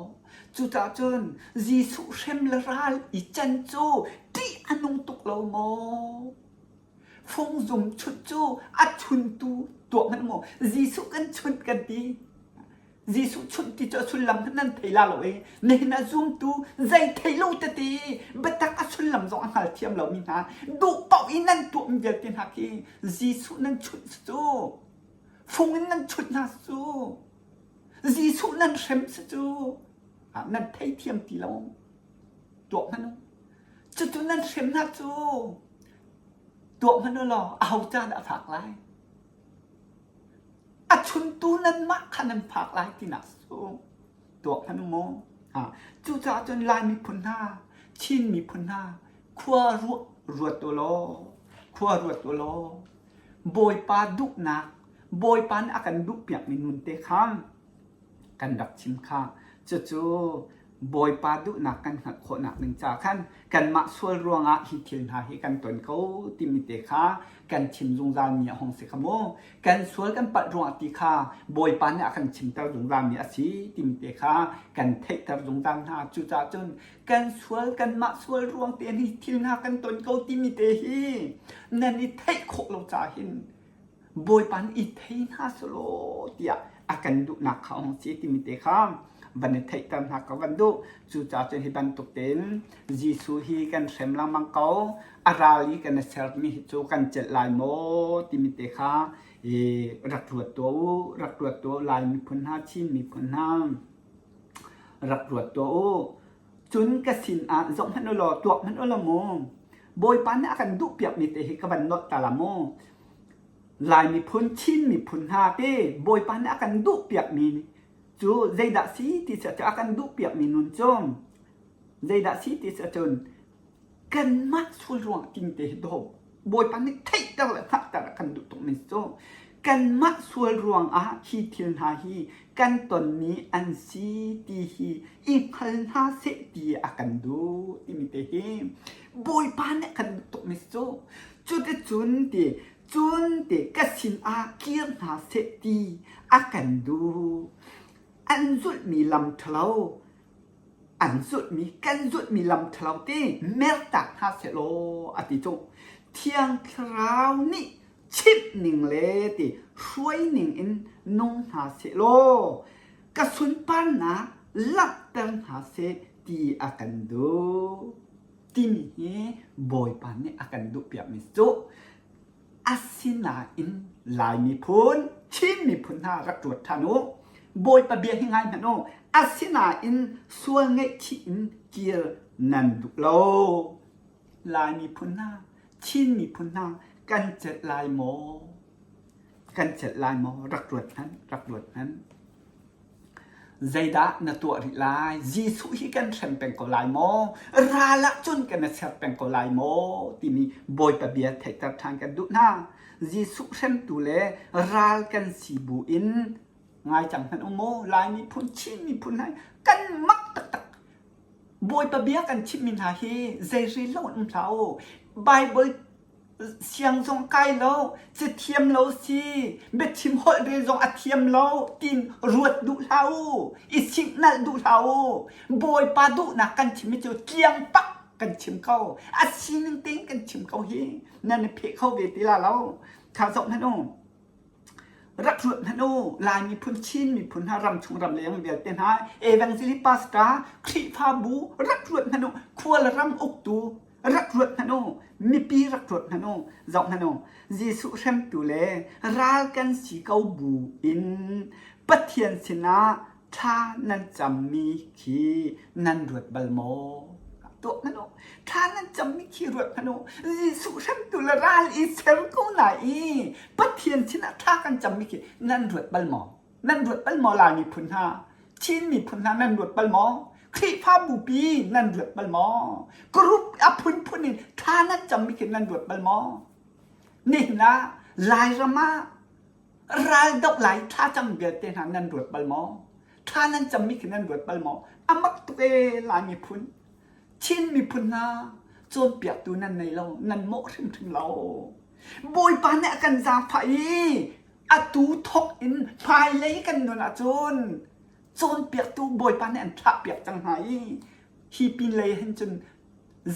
Cucaah cun Jesuh hrem le ral i can cu ṭih a nung tuk lo maw? Fungzum chunh cu a chuntu tuah hmanh maw? Jesuh kan chunh kan ti. Jesuh chunh ti cu a sullam hmanh nan thei la lo i nihin ah zumtu zei thei lo tete biatak a sullam zong a hngalthiam lomi hna duh paoh i nan tuahmi vialte hna khi Jesuh nan chunh cu fung in nan chunh hna cu Jesuh nan hrem si cu nan theithiam ti lo tuah hmanh u cucu nan hrem hna cu tuah hmanh u law aho ca dah a fak lai A chuntu nanmah kha nan phak lai tinak cu tuak hmanh u maw? Cucaah cun Lai miphun hna, Chin miphun hna, khua ruah ruat u law, khua ruat u law, Bawipa duhnak, Bawipa nih a kan duhpiakmi nun te kha kan rak chim kha. Cucu Bawipa duhnak kan hngalh khawhnak ding ca khan kanmah sual ruangah hi thil hna hi kan ton ko timi te kha kan chim zungzalmi a hung si kha mu. Kan sual kan palh ruangah ti kha Bawipa nih a kan chimter zungzalmi a si timi te kha kan theihter zungzal hna. Cucaah cun kan sual kanmah sual ruang te hi thil hna kan ton ko timi te hi nan i theih khawh lo caah hin Bawipa nih i thei hna selaw tiah a kan duhnak kha a hung si timi te kha. van i theihter hna ka van duh. Cucaah cun hi bantuk tein Jesuh hi kan hrem lengmang ko. A ral i kan i sermi hi cu kan celh lai maw timi te kha i rak ruat tuah u, rak ruat tuah u Lai miphun hna, Chin miphun hna rak ruat tuah u. Cun ka sin ah zoh hmanh u law tuak hmanh u law mu Bawipa nih a kan duhpiakmi te hi ka van nolh ta la mu. Lai miphun, Chin miphun hna te Bawipa nih a kan duhpiakmi cu zeidah si ti si a kan duhpiakmi nun cu zeidah si ti si ahcun kanmah sual ruangah timi te hi dawh Bawipa nih theihter le hngalhter a kan duh tukmi cu kanmah sual ruangah hi thil hna hi kan tonmi an si ti hi i hngal hna seh ti a kan duh timi te hi Bawipa nih a kan duh tukmi cu cuticun ti cun ti ka sin ah kir hna seh ti a kan duh an zulhmi lam ṭhalo an zulhmi kan zulhmi lam ṭhalo te mertak hna sehlaw a ti cu Thiang Thlarau nih chimh ning le ti hruai ning in nung hna sehlaw ka sunparnak langhter hna seh ti a kan duh timi hi Bawipa nih a kan duhpiakmi cu Asinain Lai miphun, Chin miphun hna rak ruat ṭhan u. Bawipa bia hi ngai hmanh u. Asinain sual ngaihchih in kir nan duh lo. Lai miphun hna, Chin miphun hna kan celh lai maw? Kan celh lai maw? Rak ruat hmanh, rak ruat hmanh. Zeidah na tuah rih lai? Jesuh hi kan hrem peng ko lai maw? Ral ah cun kan i ser peng ko lai maw? Timi Bawipa bia theihter ṭhan kan duh hna. Jesuh hremtu le ral kan si bu in ngai cang hmanh u maw? Lai miphun, Chin miphun hna kan mak taktak. Bawipa bia kan chimmi hna hi zei rel lo in um hlah u. Bible siang zong kai lo, cathiam lo si, biachim holh rel zong a thiam lo tiin ruat duh hlah u, i signal duh hlah u. Bawipa duhnak kan chim hi cu tliang pak kan chim ko. A sining tein kan chim ko hi. Nan i pheh kho ve ti la lo. Kha zoh hmanh u. Rak ruat hmanh u. Lai miphun, Chin miphun hna, ramchung ramleng vialte hna, Evangelist Pastor, Khrihfabu rak ruat hmanh u. Khual ram uktu rak ruat hmanh u mipi rak ruat hmanh u zoh hmanh u Jesuh hremtu le ral kan si ko bu in Pathian sinah thla nan cammi khi nan ruat bal maw tuah hmanh u thla nan cammi khi ruat hmanh u Jesuh hremtu le ral i ser ko na i Pathian sinah thla kan cammi khi nan ruat bal maw Nan ruat bal maw Lai miphun hna? Chin miphun hna nan ruat bal maw? Khrihfabu pi nan ruat bal maw? Group a phunphun in thla nan cammi khi nan ruat bal maw? Nihin ah Lairam ah raldoh lai thlacam vialte hna nan ruat bal maw? Thla nan cammi khi nan ruat bal maw? A mak tuk ee Lai miphun. Chin miphun hna cawnpiaktu nan nei lo, nan mawh hrimhrim lo. Bawipa nih a kan zaangfah i atu thawk in hmailei kan nun ahcun cawnpiaktu Bawipa nih an thlahpiak cang hna i hi pinlei hin cun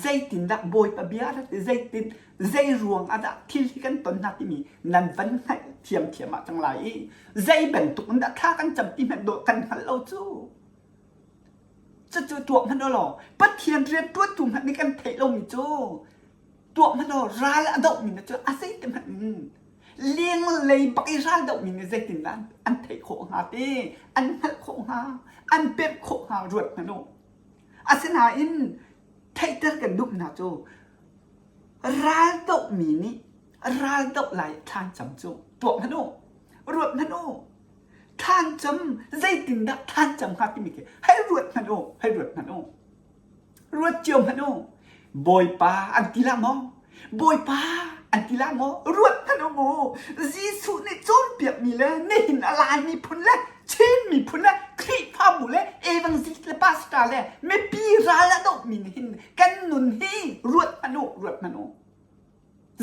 zeitindah Bawipa bia rat i zeitin zei ruang ah dah thil hi kan ton hna timi nan van hngalh thiamthiam ah cang lai i zei bantuk in dah thla kan cam ti hmanh dawh kan hngalh lo cu cucu tuah hmanh u law Pathian rianṭuantu hmanh nih kan theih lomi cu tuah hmanh law ral a dohmi na cu a zeiti hmanh in lenglei bak i ral dohmi nih zeitindah an theih khawh hnga ti an hngalh khawh hnga an pemh khawh hnga ruat hmanh u asinain theihter kan duh hna cu ral dohmi nih ral doh lai thlan cam cu tuah hmanh u ruat hmanh u thlan cam zeitindah thlan cam hnga timi khi hei ruat hmanh u hei ruat hmanh u Ruat cio hmanh u. Bawipa an ti la maw? Bawipa an ti la maw? Ruat hmanh u mu. Jesuh nih cawnpiakmi le nihin a Lai miphun le Chin miphun le Khrihfabu le evangelist le pastor le mipi ral a dohmi nih hin kan nun hi ruat hmanh u, ruat hmanh u.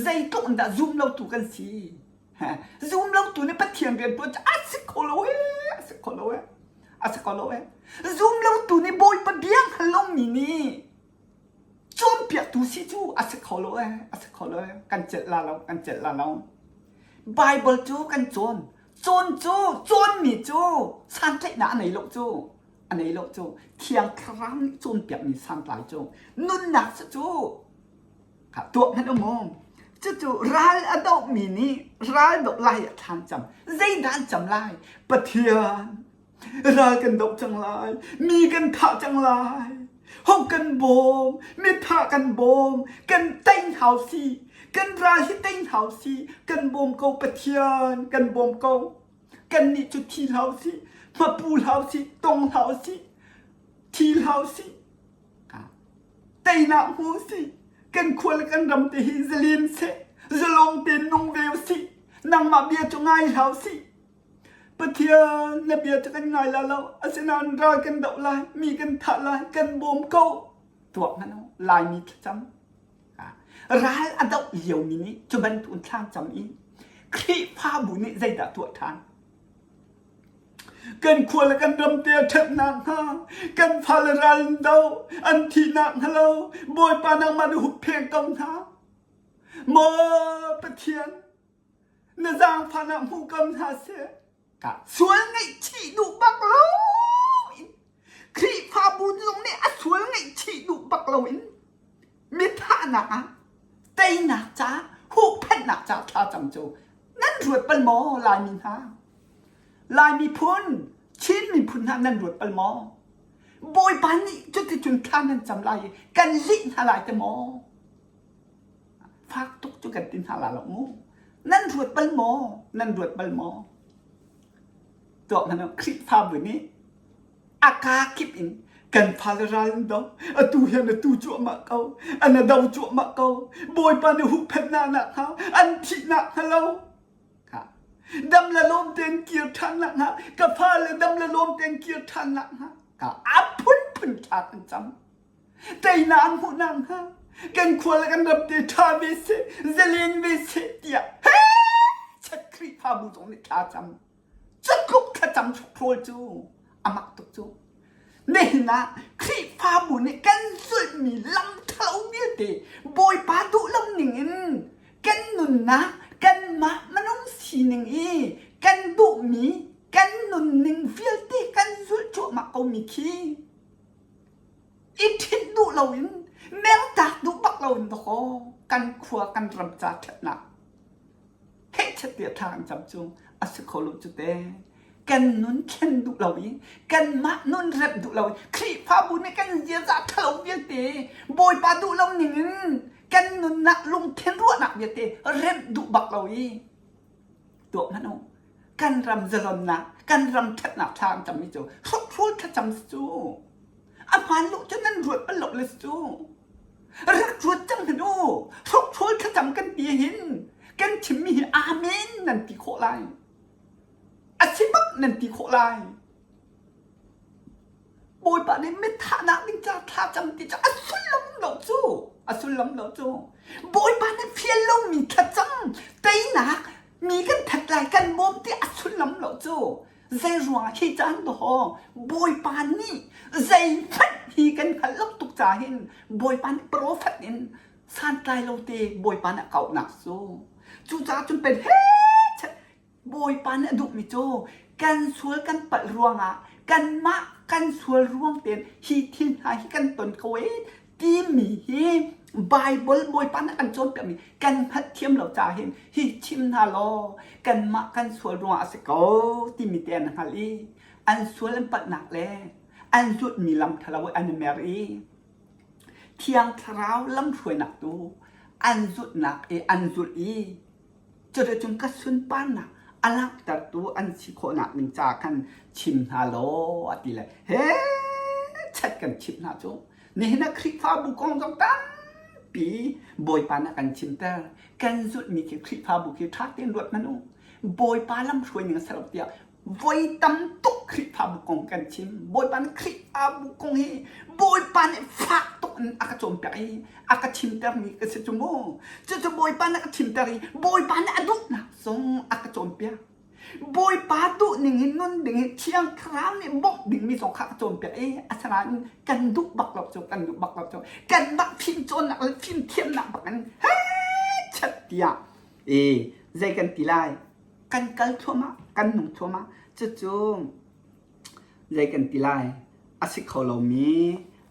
Zeitluk in dah zum lotu kan si? Zum lotu nih Pathian rian ṭuan cu a si kho lo ee, a si kho lo ee, a si kho lo ee. Zum lotu nih Bawipa bia hngal lomi nih cawnpiaktu si cu a si kho lo ee, a si kho lo ee. Kan celh la lo, kan celh la lo. Bible cu kan cawn. Cawn cu, cawnmi cu santlaihnak a nei lo cu. A nei lo cu. Thiang Thlarau nih cawnpiakmi santlai cu nunnak cu cu tuah hmanh um u. Cucu ral a dohmi nih ral doh lai ah thlan cam. Zeidah an cam lai? Pathian, ral kan doh cang lai. Mi kan thah cang lai. Ho kan bawm, mithah kan bawm, kan tei hau si. Kan ral hi tei hau si. Kan bawm ko Pathian, kan bawm ko. Kannih cu thi hlah usih, hmapu hlah usih, tong hlah usih, thi hlah usih. Teinak hmu usih. Kan khua le kan ram te hi zalen seh, zalong tein nung ve usih. Nangmah bia cu ngai hlah usih. Pathian, na bia cu kan ngai la lo. Asinain ral kan doh lai, mi kan thah lai, kan bawm ko. Tuak hmanh u, Laimi thlacam. Ral a doh liomi nih cu bantuk thlacam i Khrihfabu nih zeidah tuah ṭhan? Kan khua le kan ram te a ṭhatnak hnga, kan fale ral in do, an thihnak hnga lo, Bawipa nangmah na huppheng ko hna. Maw Pathian, na zaangfahnak hmu ko hna seh. Ka sual ngaihchih duh bak lo in Khrihfabu zong nih a sual ngaihchih duh bak lo in mithahnak ah teinak ca huhphenhnak ca thlacam cu nan ruat bal maw Laimi hna? Lai miphun, Chin miphun hna nan ruat bal maw? Bawipa nih cuticun thla nan cam lai i kan lih hna lai te maw? Fak tuk cu kan ti hna la lo mu. Nan ruat bal maw? Nan ruat bal maw? Tuah hmanh u, Khrihfabu nih a kaa kip in kan fale ral an do. Atu hian atu cuahmah ko. An a do cuahmah ko. Bawipa nih huhphenhnak nak hnga, an thihnak hnga lo. Dam le lawm tein kir ṭhan nak hnga, ka fale dam le lawm tein kir ṭhan nak hnga. Ka a phunphun ṭha kan cam. Teinak an hmuh nakhnga kan khua le kan ram te ṭha ve seh, zalen ve seh tiah he chat Khrihfabu zong nih thla cam. Cutluk thlacam hrawkhrol cu a mak tuk cu. Nihin ah Khrihfabu nih kan zulhmi lam ṭhalo vialte Bawipa duh lo ning in kan nunnak kanmah minung sining i kan duhmi kan nunning vialte kan zulh cuahmah komi khi I ṭhit duh loin mertak duh bak loin dawkaw kan khua kan ram ca ṭhatnak hehchet tiah thla kan cam cu a si kho lo cu te. Kan nun thlen duh lo i kanmah nun remh duh lo i Khrihfabu nih kan ziaza ṭhalo vialte Bawipa duh lo ning in kan nunnak lungthin ruahnak vialte remh duh bak lo i tuah hmanh u. Kan ram zalonnak, kan ram ṭhatnak thla an cammi cu hrokhrawl thlacam si cu. A hmaan lo cu nan ruat bal lo le si cu. Rak ruat cang hmanh u. Hrokhrawl thlacam kan ti hin kan chimmi hi amen nan ti khawh lai. A si bak nan ti khawh lai. Bawipa nih mithahnak ding ca thlacam ti cu a sullam lo cu. A sullam lo cu. Bawipa nih fial lomi thlacam teinak mi kan that lai kan bawm ti a sullam lo cu. Zei ruangah hi caan dawh Bawipa nih zeihmanh hi kan hngalh lo tuk ca hin Bawipa nih profet in santlai lo te Bawipa nih a kauhnak cu. Cucaah cun pen he Bawipa nih a duhmi cu kan sual kan palh ruangah kanmah kan sual ruang tein hi thil hna hi kan ton ko ee timi hi Bible Bawipa nih a kan cawnpiakmi kan hngalhthiam lo caah hin hi chim hna law kanmah kan sual ruangah a si ko timi te an hngalh i an sual an palhnak le an zulhmi lam ṭhalo an i mer i Thiang Thlarau lamhruainak tu an zulhnak i an zulh i Cuticun ka sunparnak a langhtertu an si khawhnak ding ca khan chim hna law a ti le he chat kan chimh hna cu nihin ah Khrihfabu kong zong tampi Bawipa nih a kan chimter kan zulhmi khi Khrihfabu khi ṭha tein ruat hmanh u Bawipa lamhruai ning a si lo tiah voi tam tuk Khrihfabu kong kan chim. Bawipa nih Khrihfabu kong hi Bawipa nih fak tuk in a ka cawnpiak i a ka chimtermi ka si cu mu. Cucu Bawipa nih a ka chimter i Bawipa nih a duhnak zong a ka cawnpiak. Bawipa duh ning in nun ding hi Thiang Thlarau nih bawmh dingmi zong kha a ka cawnpiak i asinain kan duh bak lo cu kan duh bak lo cu kan bak fim cawnnak le fim thiamnak bak in he chat tiah e zei kan ti lai kan kal thluahmah kan nung thluahmah cucu zei kan ti lai? A si kho lomi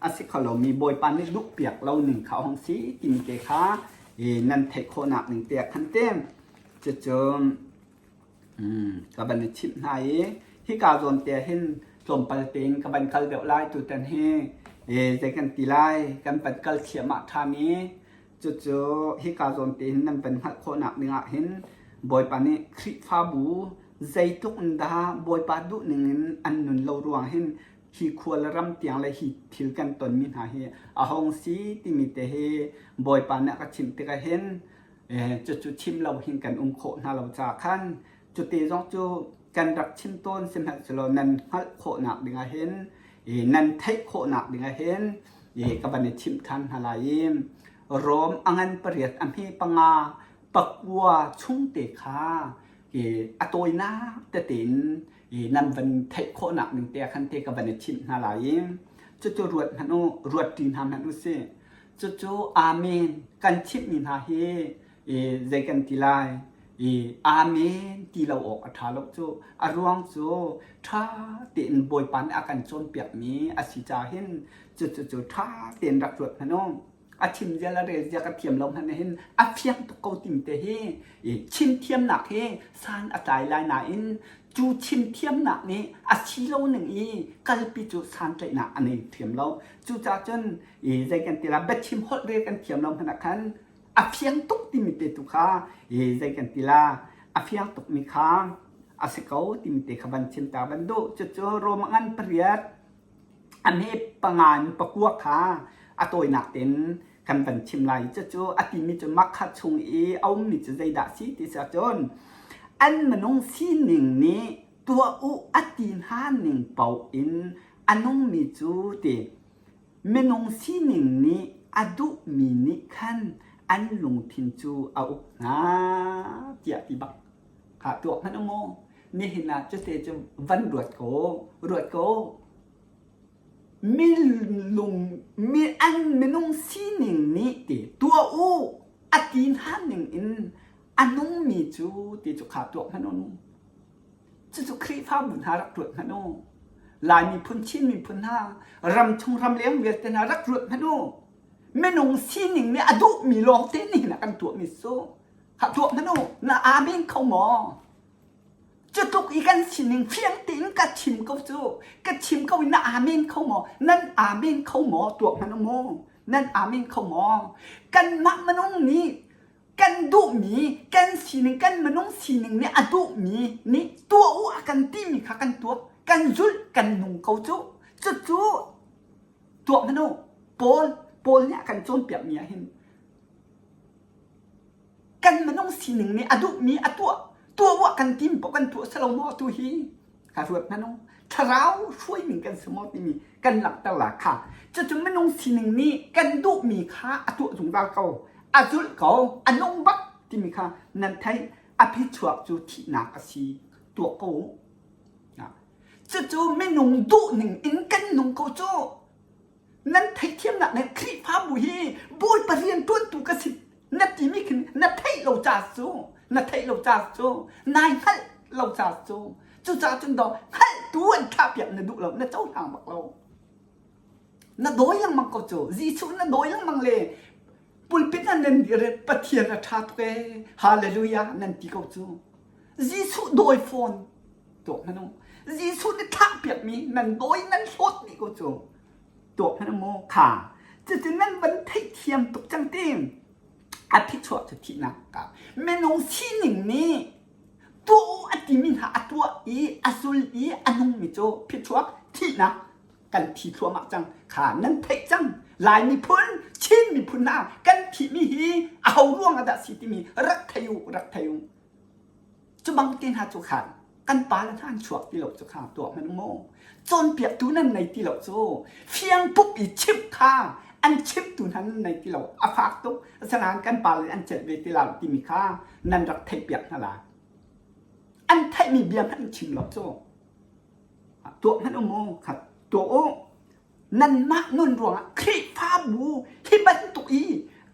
a si kho lomi Bawipa nih duhpiak lo ning kha a hung si timi te kha nan theih khawhnak ning te ah khan te cucu ka van i chimh hna i hika zawn te hin tlawmpal tein ka van kal deuh lai tutan hi zei kan ti lai kan van kal thliahmah ṭhan i cucu hika zawn te hin nan van hngalh khawhnak dingah hin Bawipa nih Khrihfabu zeitluk in dah Bawipa duh ning in an nun lo ruang hin hi khua le ram tiang le hi thil kan tonmi hna hi a hong si timi te hi Bawipa nih a ka chimh tikah hin cucu chim lo hin kan um khawh hna lo caah khan cute zong cu kan rak chim tawn sihmanhsehlaw nan hngalh khawhnak dingah hin nan theih khawhnak dingah hin ka van i chimh ṭhan hna lai i Rom a ngan pariat a hme panga pakua chung te kha a tawinak tete in nan van theih khawhnak ding te ah khan te ka van i chimh hna lai i cucu ruat hmanh u ruat ṭi hna hmanh u sih Cucu Amen kan chimhmi hna hi zei kan ti lai? I Amen ti lo awk a ṭha lo cu. A ruang cu ṭha tein Bawipa nih a kan cawnpiakmi a si caah hin cucu cu ṭha tein rak ruat hmanh u. A chim zia le rel zia ka thiam lo hmanh hin a fiang tuk ko timi te hi chim thiamnak hi san a tlai lai nain cu chim thiamnak nih a si lo ning i kalpi cu santlaihnak a nei thiam lo. Cucaah cun i zei kan ti la biachim holh rel kan thiam lo hmanh ah khan a fiang tuk timi te tu kha i zei kan ti la a fiang tuk mi kha a si ko timi te kha van chim ta van duh cucu Rom ngan pariat a hme panga in pakua kha a tawinak tein kan van chim lai cucu a timi cu makha chung i a ummi cu zeidah si ti si ahcun an minung sining nih tuah u a ti hna ning paoh in a nungmi cu ti Minung sining nih a duhmi nih khan an lungthin cu a uk hna tiah ti bak kha tuak hmanh u mu. Nihin ah cute cu van ruat ko, ruat ko. Mi lung, mi an minung sining nih ti tuah u a ti hna ning in a nungmi cu ti cu kha tuak hmanh u mu. Cucu Khrihfabu hna rak ruat hmanh u. Lai miphun, Chin miphun hna, ramchung ramleng vialte hna rak ruat hmanh u. Minung sining nih a duhmi lawngte nihin ah kan tuahmi cu kha tuah hmanh u. Na amen kho maw? Cutluk i kan sining fiang tein ka chim ko cu. Ka chim ko i na amen kho maw? Nan amen kho maw? Tuah hmanh u mu. Nan amen kho maw? Kanmah minung nih kan duhmi kan sining kan minung sining nih a duhmi nih tuah u a kan timi kha kan tuah kan zulh kan nung ko cu cucu tuah hmanh u Paul Paul nih a kan cawnpiakmi ah hin kan minung sining nih a duhmi a tuah tuah u a kan tim paoh kan tuah selo maw tu hi Ka ruat hmanh u. Thlarau hruaining kan si maw timi kan langhter la kha. Cucu minung sining nih kan duhmi kha a tuah zungzal ko. A zulh ko. A nung bak timi kha nan theih. A phichuak cu thihnak a si. Tuah ko u. Cucu minung duhning in kan nung ko cu. Nan theihthiamnak nih Khrihfabu hi Bawipa rian ṭuantu ka si na timi khin na theih lo ca cu na theih lo ca cu nai hngalh lo ca cu cucaah cun daw hngalhtu an thahpiak na duh lo na cohlang bak lo na dawi lengmang ko cu Jesuh na dawi lengmang le pulpit ah nan dir Pathian a ṭha tuk ee hallelujah nan ti ko cu Jesuh dawi fawn tuak hmanh u Jesuh nih thlahpiakmi nan dawi nan hlawt dih ko cu tuak hmanh u mu kha cucu nan van theihthiam tuk cang ti a phichuah cu thihnak ka minung sining nih tuah u a timi hna a tuah i a zul i a nungmi cu phichuak thihnak kan thi thluahmah cang kha nan theih cang Lai miphun Chin miphun hna kan thihmi hi a ho ruang ah dah si timi rak thei u rak thei u Cu bang te hna cu khan kan pale hna an chuak ti lo cu kha tuah hmanh mu. Cawnpiaktu nan nei ti lo cu fiang pup i chimh kha an chimhtu hna nan nei ti lo a fak tuk asinain kan pale an celh ve ti lo timi kha nan rak theihpiak hna lai. An theihmi bia hmanh an chim lo cu. Tuah hmanh u mu kha tuah u. Nanmah nun ruangah Khrihfabu hi bantuk i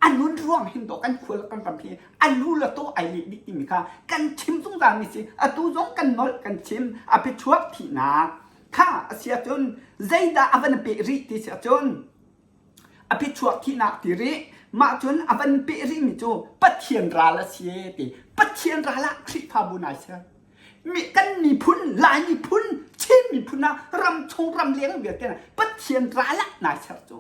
a nun ruang hin dawh kan khual kan ram hi a lu le taw ai leh dih timi kha kan chim zungzal mi si atu zong kan nolh kan chim a phichuak thihnak. Kha a si ahcun zeidah a van peh rih ti si ahcun a phichuak thihnak ti rih mah cun a van peh rihmi cu Pathian ral a si e ti Pathian ral ah Khrihfabu nai ser mi kan miphun Lai miphun Chin miphun ah ram chung ram leng vialte Pathian ral ah nai ser cu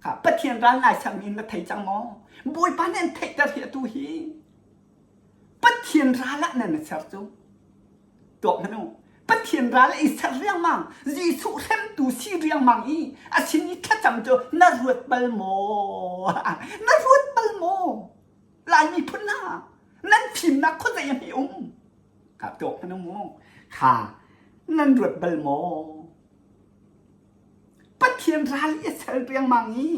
kha Pathian ral nai ser mi na thei cang maw Bawipa nih an theihter hi atu hi Pathian ral ah nan ser cu Tuak hmanh u. Pathian ral i ser riangmang, Jesuh hremtu si riangmang i a sin i thlacam cu na ruat bal maw? Na ruat bal maw? Lai miphun hna, nan fimnak khuazei a hme um? Kha tuak hmanh u mu. Kha nan ruat bal maw? Pathian ral i a ser riangmang i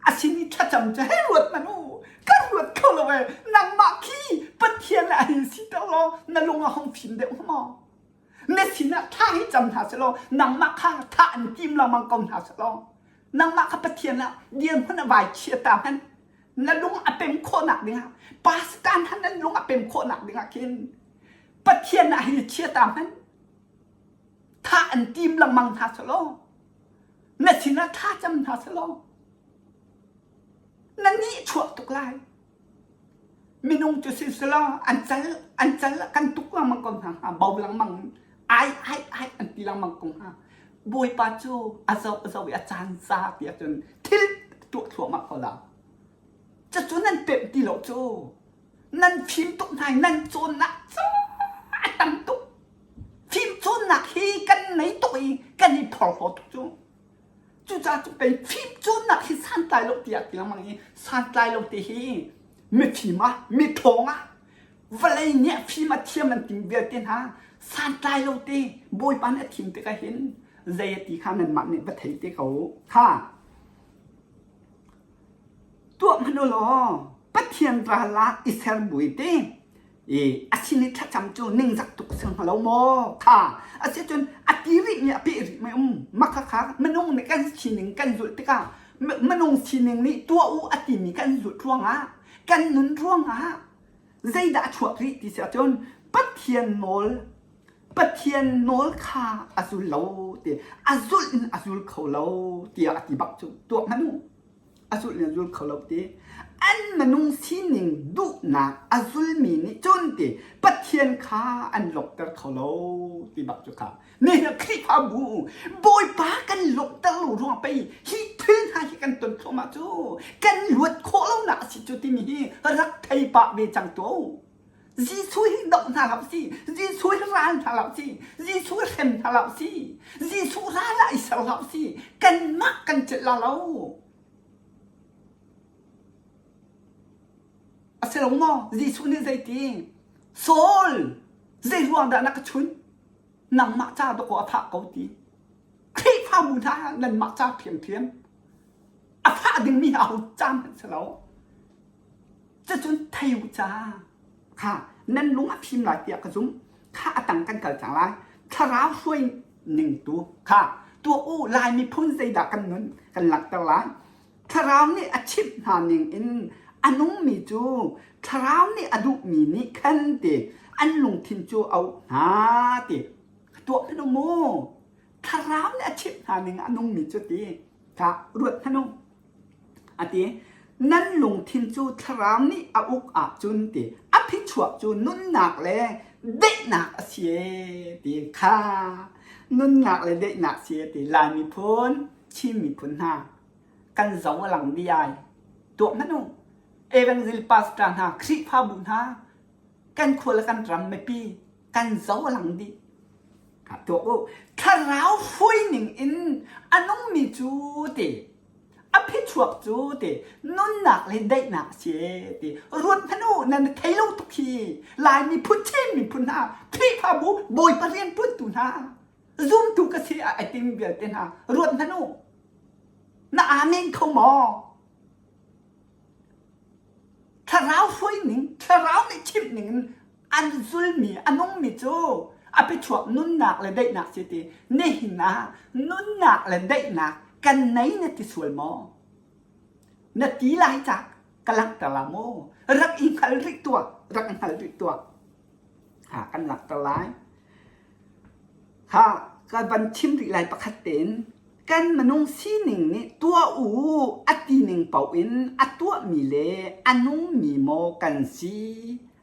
a sin i thlacam cu hei ruat hmanh u ka ruat kho lo ee nangmah khi Pathian ah hin siter law na lung a hung fim deuh hnga maw na sinah thla hi cam hna selaw nangmah kha thah an tim lengmang ko hna selaw nangmah kha Pathian ah dirhmun a vai chia ta hmanh na lung a pem khawhnak dingah pastor hna nan lung a pem khawhnak dingah khin Pathian ah hin chia ta hmanh thah an tim lengmang hna selaw Na sinah thla cam hna selaw na nih chuak tuk lai. Minung cu si selaw an cal an cal kan tuk lengmang ko hna hnga bo lengmang ai ai ai an ti lengmang ko hnga. Bawipa cu a zoh a zoh i a caan za ti ahcun thil tuah thluahmah ko la. Cucu nan pemh ti lo cu. Nan fim tuk hna i nan cawnnak cu a tam tuk. Fimcawnnak hi kan nei tuk i kan i phorhlaw tuk cu. Cucaah cu pei fimcawnnak hi santlai lo tiah ti lengmang i santlai lo ti hi mifim ah miṭhawng ah vawlei nih a fim a thiam an tim vialte hna santlai lo te Bawipa nih a thim tikah hin zei a ti kha nanmah nih va thei te ko kha tuah hmanh u law Pathian ral ah i ser bui te i a sin i thlacam cu ningzak tuk si hnga lo maw kha asicun a ti rih mi a peh rih mi um maka kha minung nih kan sining kan zulh tikah minung sining nih tuah u a timi kan zulh ruangah kan nun ruangah zeidah a chuak rih ti si ahcun Pathian nawl Pathian nawl kha a zul lo ti a zulh in a zul kho lo tiah a ti bak cu tuah hmanh u a zulh in a zul kho lo ti an minung sining duhnak a zulmi nih cun ti Pathian kha an lawmhter kho lo ti bak cu kha nihin Khrihfabu Bawipa kan lawmhter lo ruang pei hi thil hna hi kan ton thluahmah cu kan luat khawh lonak a si cu timi hi rak thei pah ve cang tuah u Jesuh hi doh hna hlah si Jesuh hi ral hna hlah si Jesuh hi hrem hna hlah si Jesuh ral ah i ser hlah si kanmah kan celh la lo a si lo maw Jesuh nih zeiti Saul zei ruang dah na ka chun nangmah ca dawkaw a phah ko ti Khrihfabu hna nanmah ca ṭhiamṭhiam a fah dingmi aho ca hmanh si lo Cucun thei u ca kha nan lung a fim lai tiah ka zumh. Kha a tang kan kal cang lai. Thlarau hruai ning tu kha tuah u Lai miphun zeidah kan nun kan langhter lai. Thlarau nih a chimh hna ning in a nungmi cu thlarau nih a duhmi nih khan ti an lungthin cu a uk hna ti tuah hmanh u mu. Thlarau nih a chimh hna ning a nungmi cu ti kha ruat hmanh u. A ti. Nan lungthin cu thlarau nih a uk ahcun ti a phichuak cu nunnak le daihnak a si ee ti kha nunnak le daihnak si ee ti Lai miphun Chin miphun hna kan zo a lang dih ai tuak hmanh u Evangel pastor hna Khrihfabu hna kan khua le kan ram mipi kan zo a lang dih tuak u thlarau hruai ning in a nungmi cu ti a phichuak cu ti nunnak le daihnak a si ti ruat hmanh u nan thei lo tuk hi Lai miphun Chin miphun hna Khrihfabu Bawipa rianṭuantu hna zumtu ka si a timi vialte hna ruat hmanh u na amen kho maw thlarau hruai ning thlarau nih chimh ning in an zulmi a nungmi cu a phichuak nunnak le daihnak si ti nihin ah nunnak le daihnak kan nei na ti sual maw na ti lai cak ka langhter la maw rak i hngal rih tuah rak i hngal rih tuah ha kan langhter lai ha. ka van chim rih lai pakhat tein kan minung sining nih tuah u a ti ning paoh in a tuahmi le a nungmi maw kan si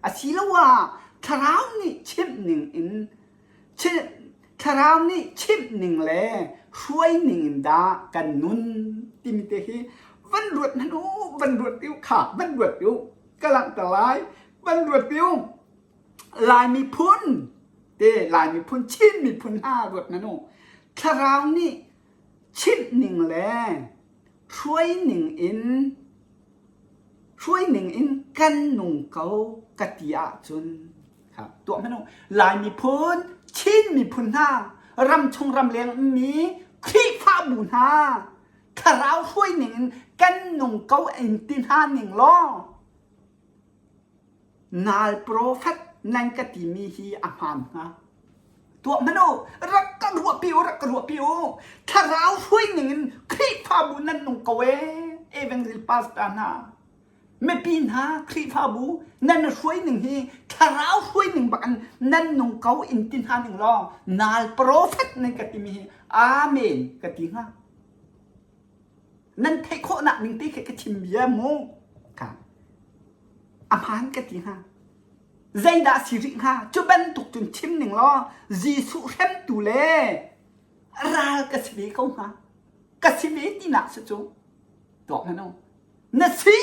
asiloah thlarau nih chimh ning in thlarau nih chimh ning le hruai ning in dah kan nun timi te hi van ruat hmanh u van ruat u kha van ruat u ka langhter lai van ruat u Lai miphun te Lai miphun Chin miphun hna ruat hmanh u thlarau nih chimh ning le hruai ning in hruai ning in kan nung ko ka ti ahcun tuah hmanh u Lai miphun Chin miphun hna ramchung ramleng ummi Khrihfabu hna thlarau hruai ning in kan nung ko in ti hna ning law Nal profet nan ka timi hi a hmaan hnga. Tuah hmanh u, rak ka ruahpi u, rak ka ruahpi u. Thlarau hruai ning in Khrihfabu nan nung ko ee, Evangel pastor hna. Mipi hna Khrihfabu nan hruai ning hi thlarau hruai ning bak in nan nung ko in ti hna ning law nal profet nan ka timi hi amen ka ti hnga. Nan theih khawhnak ning te khi ka chim bia mu. Ka a hmaan ka ti hnga. Zeidah si rih hnga? Cu bantuk cun chim ning law Jesuh hremtu le ral ka si ve ko hnga. Ka si ve tinak si cu. Tuak hmanh u. Na si!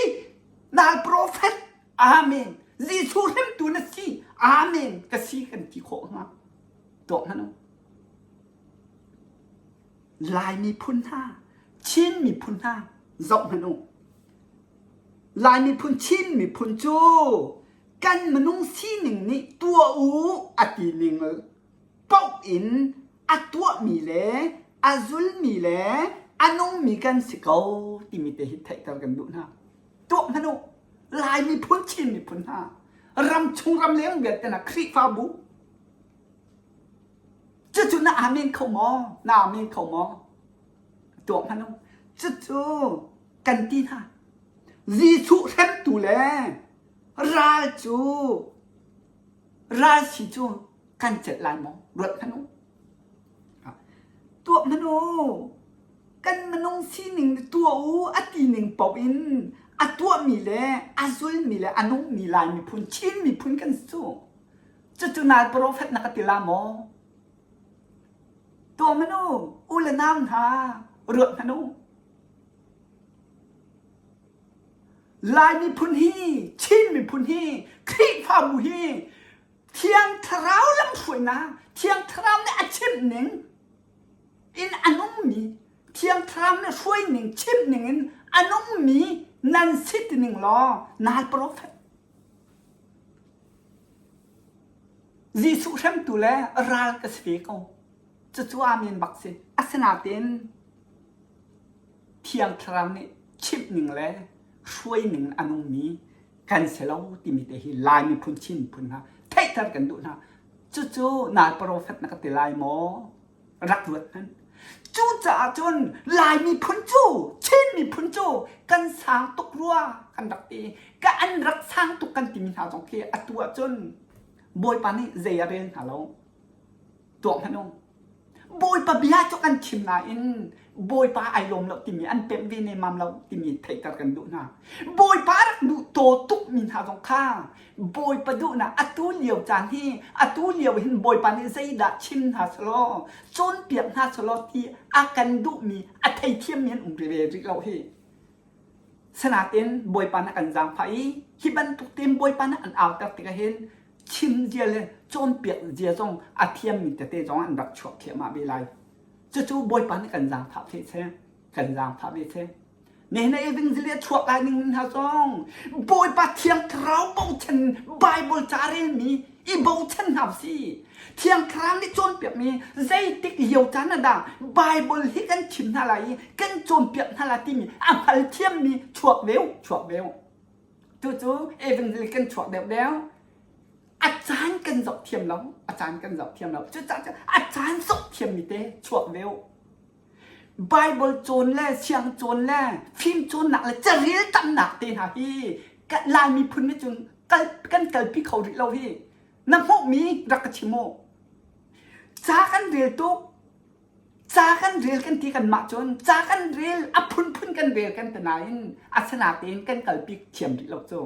Nal prophet! Amen! Jesuh hremtu na si! Amen! Ka si kan ti khawh hnga. Tuak hmanh u. Lai miphun hna, Chin miphun hna zoh hmanh u. Lai miphun Chin miphun cu kan minung sining nih tuah u a ti ning paoh in a tuahmi le a zulmi le a nungmi kan si ko timi te hi theihter kan duh hna. Tuah hmanh u. Lai miphun Chin miphun hna ramchung ramleng vialte hna Khrihfabu Cucu na amen kho maw? Na amen kho maw? Tuah hmanh u. Cucu kan ti hna. Jesuh hremtu le ral cu ral si cu kan celh lai maw? Ruat hmanh u. Tuah hmanh u. Kan minung sining tuah u a ti ning paoh in a tuahmi le a zulmi le a nungmi Lai miphun, Chin miphun kan si cu. Cucu nai profet na ka ti la maw? Tuah hmanh u, u le nau hna, ruat hmanh u. Lai miphun hi, Chin miphun hi, Khrihfabu hi Thiang Thlarau lamhruainak, Thiang Thlarau nih a chimh ning in a nungmi, Thiang Thlarau nih hruai ning, chimh ning in a nungmi nan si ti ning law nai profet Jesuh hremtu le ral ka si ve ko. Cucu amen bak si. Asinain Thiang Thlarau nih chimh ning le hruai ning a nungmi kan si lo timi te hi Lai miphun Chin miphun hna theihter kan duh hna. Cucu nai profet na ka ti lai maw? Rak ruat hmanh. Cucaah cun Lai miphun cu Chin miphun cu kan sang tuk rua kan rak ti. Ka an rak sang tuk kan timi hna zong khi atu ahcun Bawipa nih zei a rel hna lo. Tuak hmanh u. Bawipa bia cu kan chim nain Bawipa ai lawm lo timi an pemh ve nemmam lo timi theihter kan duh hna. Bawipa rak duh taw tukmi hna zong kha Bawipa duhnak atu lio caan hi atu lio hin Bawipa nih zeidah chim hna selaw cawnpiak hna selaw ti a kan duhmi a theithiammi an um ve rih lo hi. Sinain Bawipa nih a kan zaangfah i hi bantuk tein Bawipa nih an auter tikah hin chim zia le cawnpiak zia zong a thiammi tete zong an rak chuak thliahmah ve lai. Cucu Bawipa nih kan zaangfah ve seh, kan zaangfah ve seh. Nihin ah evangelist a chuak lai ning hna zong Bawipa Thiang Thlarau bochan Bible ca relmi i bochan hna si. Thiang Thlarau nih cawnpiakmi zeitik lio caan ah dah Bible hi kan chim hna lai i kan cawnpiak hna lai timi a hngalthiammi chuak ve u, chuak ve u. Tucu evangelist kan chuak deuhdeuh. A caan kan zoh thiam lo, a caan kan zoh thiam lo. Cucaah cun a caan zoh thiammi te chuak ve u. Bible cawn le siang cawn le fim cawnnak le carel tamnak te hna hi Lai miphun nih cun kan kalpi kho rih lo hi. Na hmuhmi rak ka chim u. Ca kan rel tuk. Ca kan rel kan ti kanmah cun ca kan rel a phunphun kan rel kan ti nain asinatein kan kalpi thiam rih lo cu.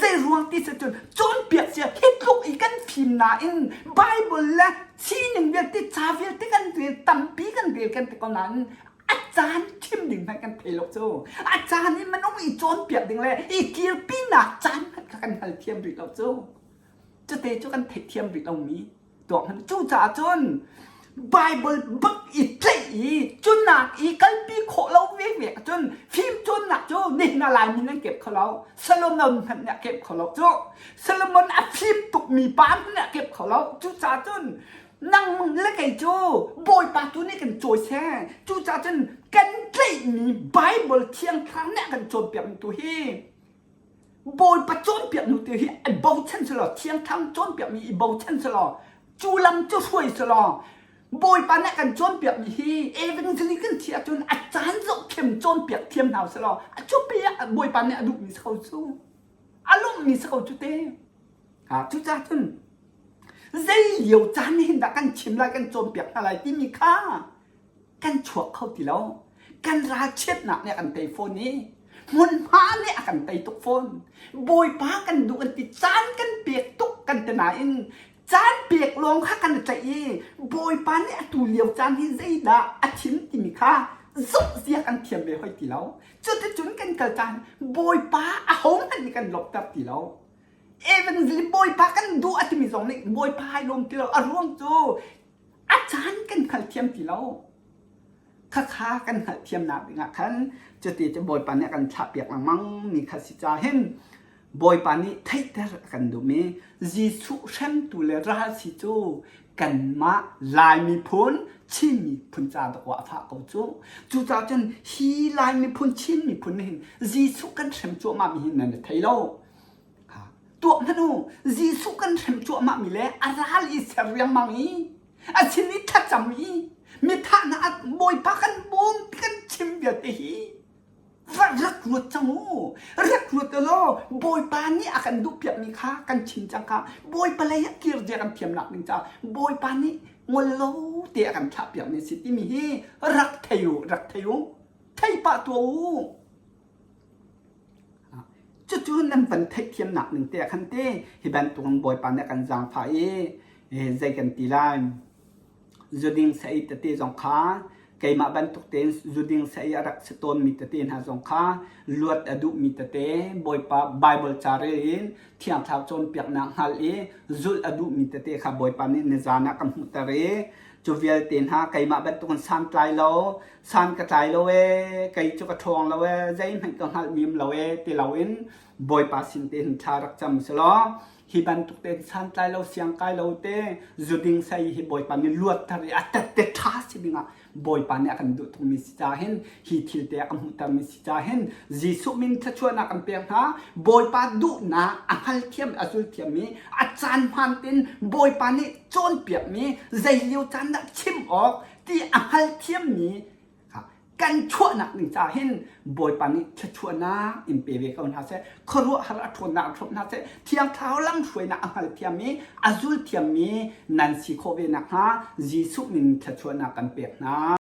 Zei ruang ti si cun cawnpiak cia hi tluk i kan fim nain Bible le sining vialte ca vialte kan rel tampi kan rel kan ti ko nain a caan thim ding hmanh kan thei lo cu. A caan i minung i cawnpiak ding le i kirpinak caan hmanh kha kan hngal thiam rih lo cu. Cute cu kan theihthiam rih lomi tuak hmanh. Cucaah cun Bible bak i tlaih i cunak i kalpi khawh lo veve ahcun fimcawnnak cu nihin ah Laimi nan kep kho lo. Solomon hmanh nih a kep kho lo cu. Solomon a fim tukmi pa hmanh nih a kep kho lo. Cucaah cun nang le kei cu Bawipa tu nih kan cawi seh. Cucaah cun kan tlaihmi Bible Thiang Thlarau nih a kan cawnpiakmi tu hi Bawipa cawnpiak nu te hi i bochan selaw Thiang Thlarau cawnpiakmi i bochan selaw cu lam cu hruai selaw Bawipa nih a kan cawnpiakmi hi evangelist kan si ahcun a caan zohkhem cawnpiak thiam hna selaw a cupi ah Bawipa nih a duhmi si ko cu a lawmhmi si ko cu te ha cucaah cun zei lio caan hin dah kan chim lai kan cawnpiak hna lai timi kha kan chuak kho ti lo. Kan ralchiatnak nih a kan tei fawn i hmunhma nih a kan tei tuk fawn. Bawipa kan duh kan ti caan kan pek tuk kan ti nain caan pek lawng kha kan i tlaih i Bawipa nih atu lio caan hi zeidah a chim timi kha zoh zia kan thiam ve hoi ti lo. Cuticun kan kal caan Bawipa ahohmanh nih kan lawmhter ti lo. Evangelist Bawipa kan duh a timi zong nih Bawipa ai lawm ti lo. A ruang cu a caan kan hngalthiam ti lo. Khakha kan hngalhthiamnak dingah khan cuti cu Bawipa nih a kan thlahpiak lengmang mi kha si ca hin Bawipa nih theihter a kan duhmi Jesuh hremtu le ral si cu kanmah Lai miphun Chin miphun ca dawh a fah ko cu. Cucaah cun hi Lai miphun Chin miphun nih hin Jesuh kan hrem cuahmah mi hi nan i thei lo. Tuah hmanh u, Jesuh kan hrem cuahmahmi le a ral i ser riangmang i a sin i thlacam i mithahnak ah Bawipa kan bawm ti kan chim vialte hi va rak ruat cang u. Rak ruat u law Bawipa nih a kan duhpiakmi kha kan chim cang kha Bawipa lei ah kir zia kan thiamnak ding caah Bawipa nih ngol lo te a kan thlahpiakmi a si timi hi rak thei u, rak thei u. Thei pah tuah u. Cucu nan van theihthiamnak ning te ah khan te hi bantukin Bawipa nih a kan zaangfah i zei kan ti lai. Zuding saei tete zong kha keimah bantuk tein zuding saei a rak si tawnmi tete hna zong kha luat a duhmi tete Bawipa Baibal ca rel in Thiang Thlarau cawnpiaknak hngalh i zulh a duhmi tete kha Bawipa nih nizan ah ka hmuhter i Cu vialte hna keimah bantukin santlai lo, san ka tlai lo ee, kei cu ka ṭhawng lo ee, zeihmanh ka hngalhmi um lo ee ti loin Bawipa sin tein thla rak cam selaw hi bantuk tein santlai lo, siangkai lo te, zuding sei hi Bawipa nih luatter i a tette ṭha si dingah Bawipa nih a kan duh tukmi si caah hin hi thil te a kan hmuhtermi si caah hin Jesuh min thluachuahnak kan pek hna. Bawipa duhnak a hngalthiam a zulthiammi a caan hmaan tein Bawipa nih cawnpiakmi zei lio caan dah chim awk ti a hngalthiammi kan chuahnak ding caah hin Bawipa nih thluachuahnak in pe ve ko hna seh khuaruahhar a ṭhawnnak a ṭhawt hna seh Thiang Thlarau lamhruainak a hngalthiammi a zulthiammi nan si khawh ve nakhnga Jesuh min thluachuahnak kan pek hna.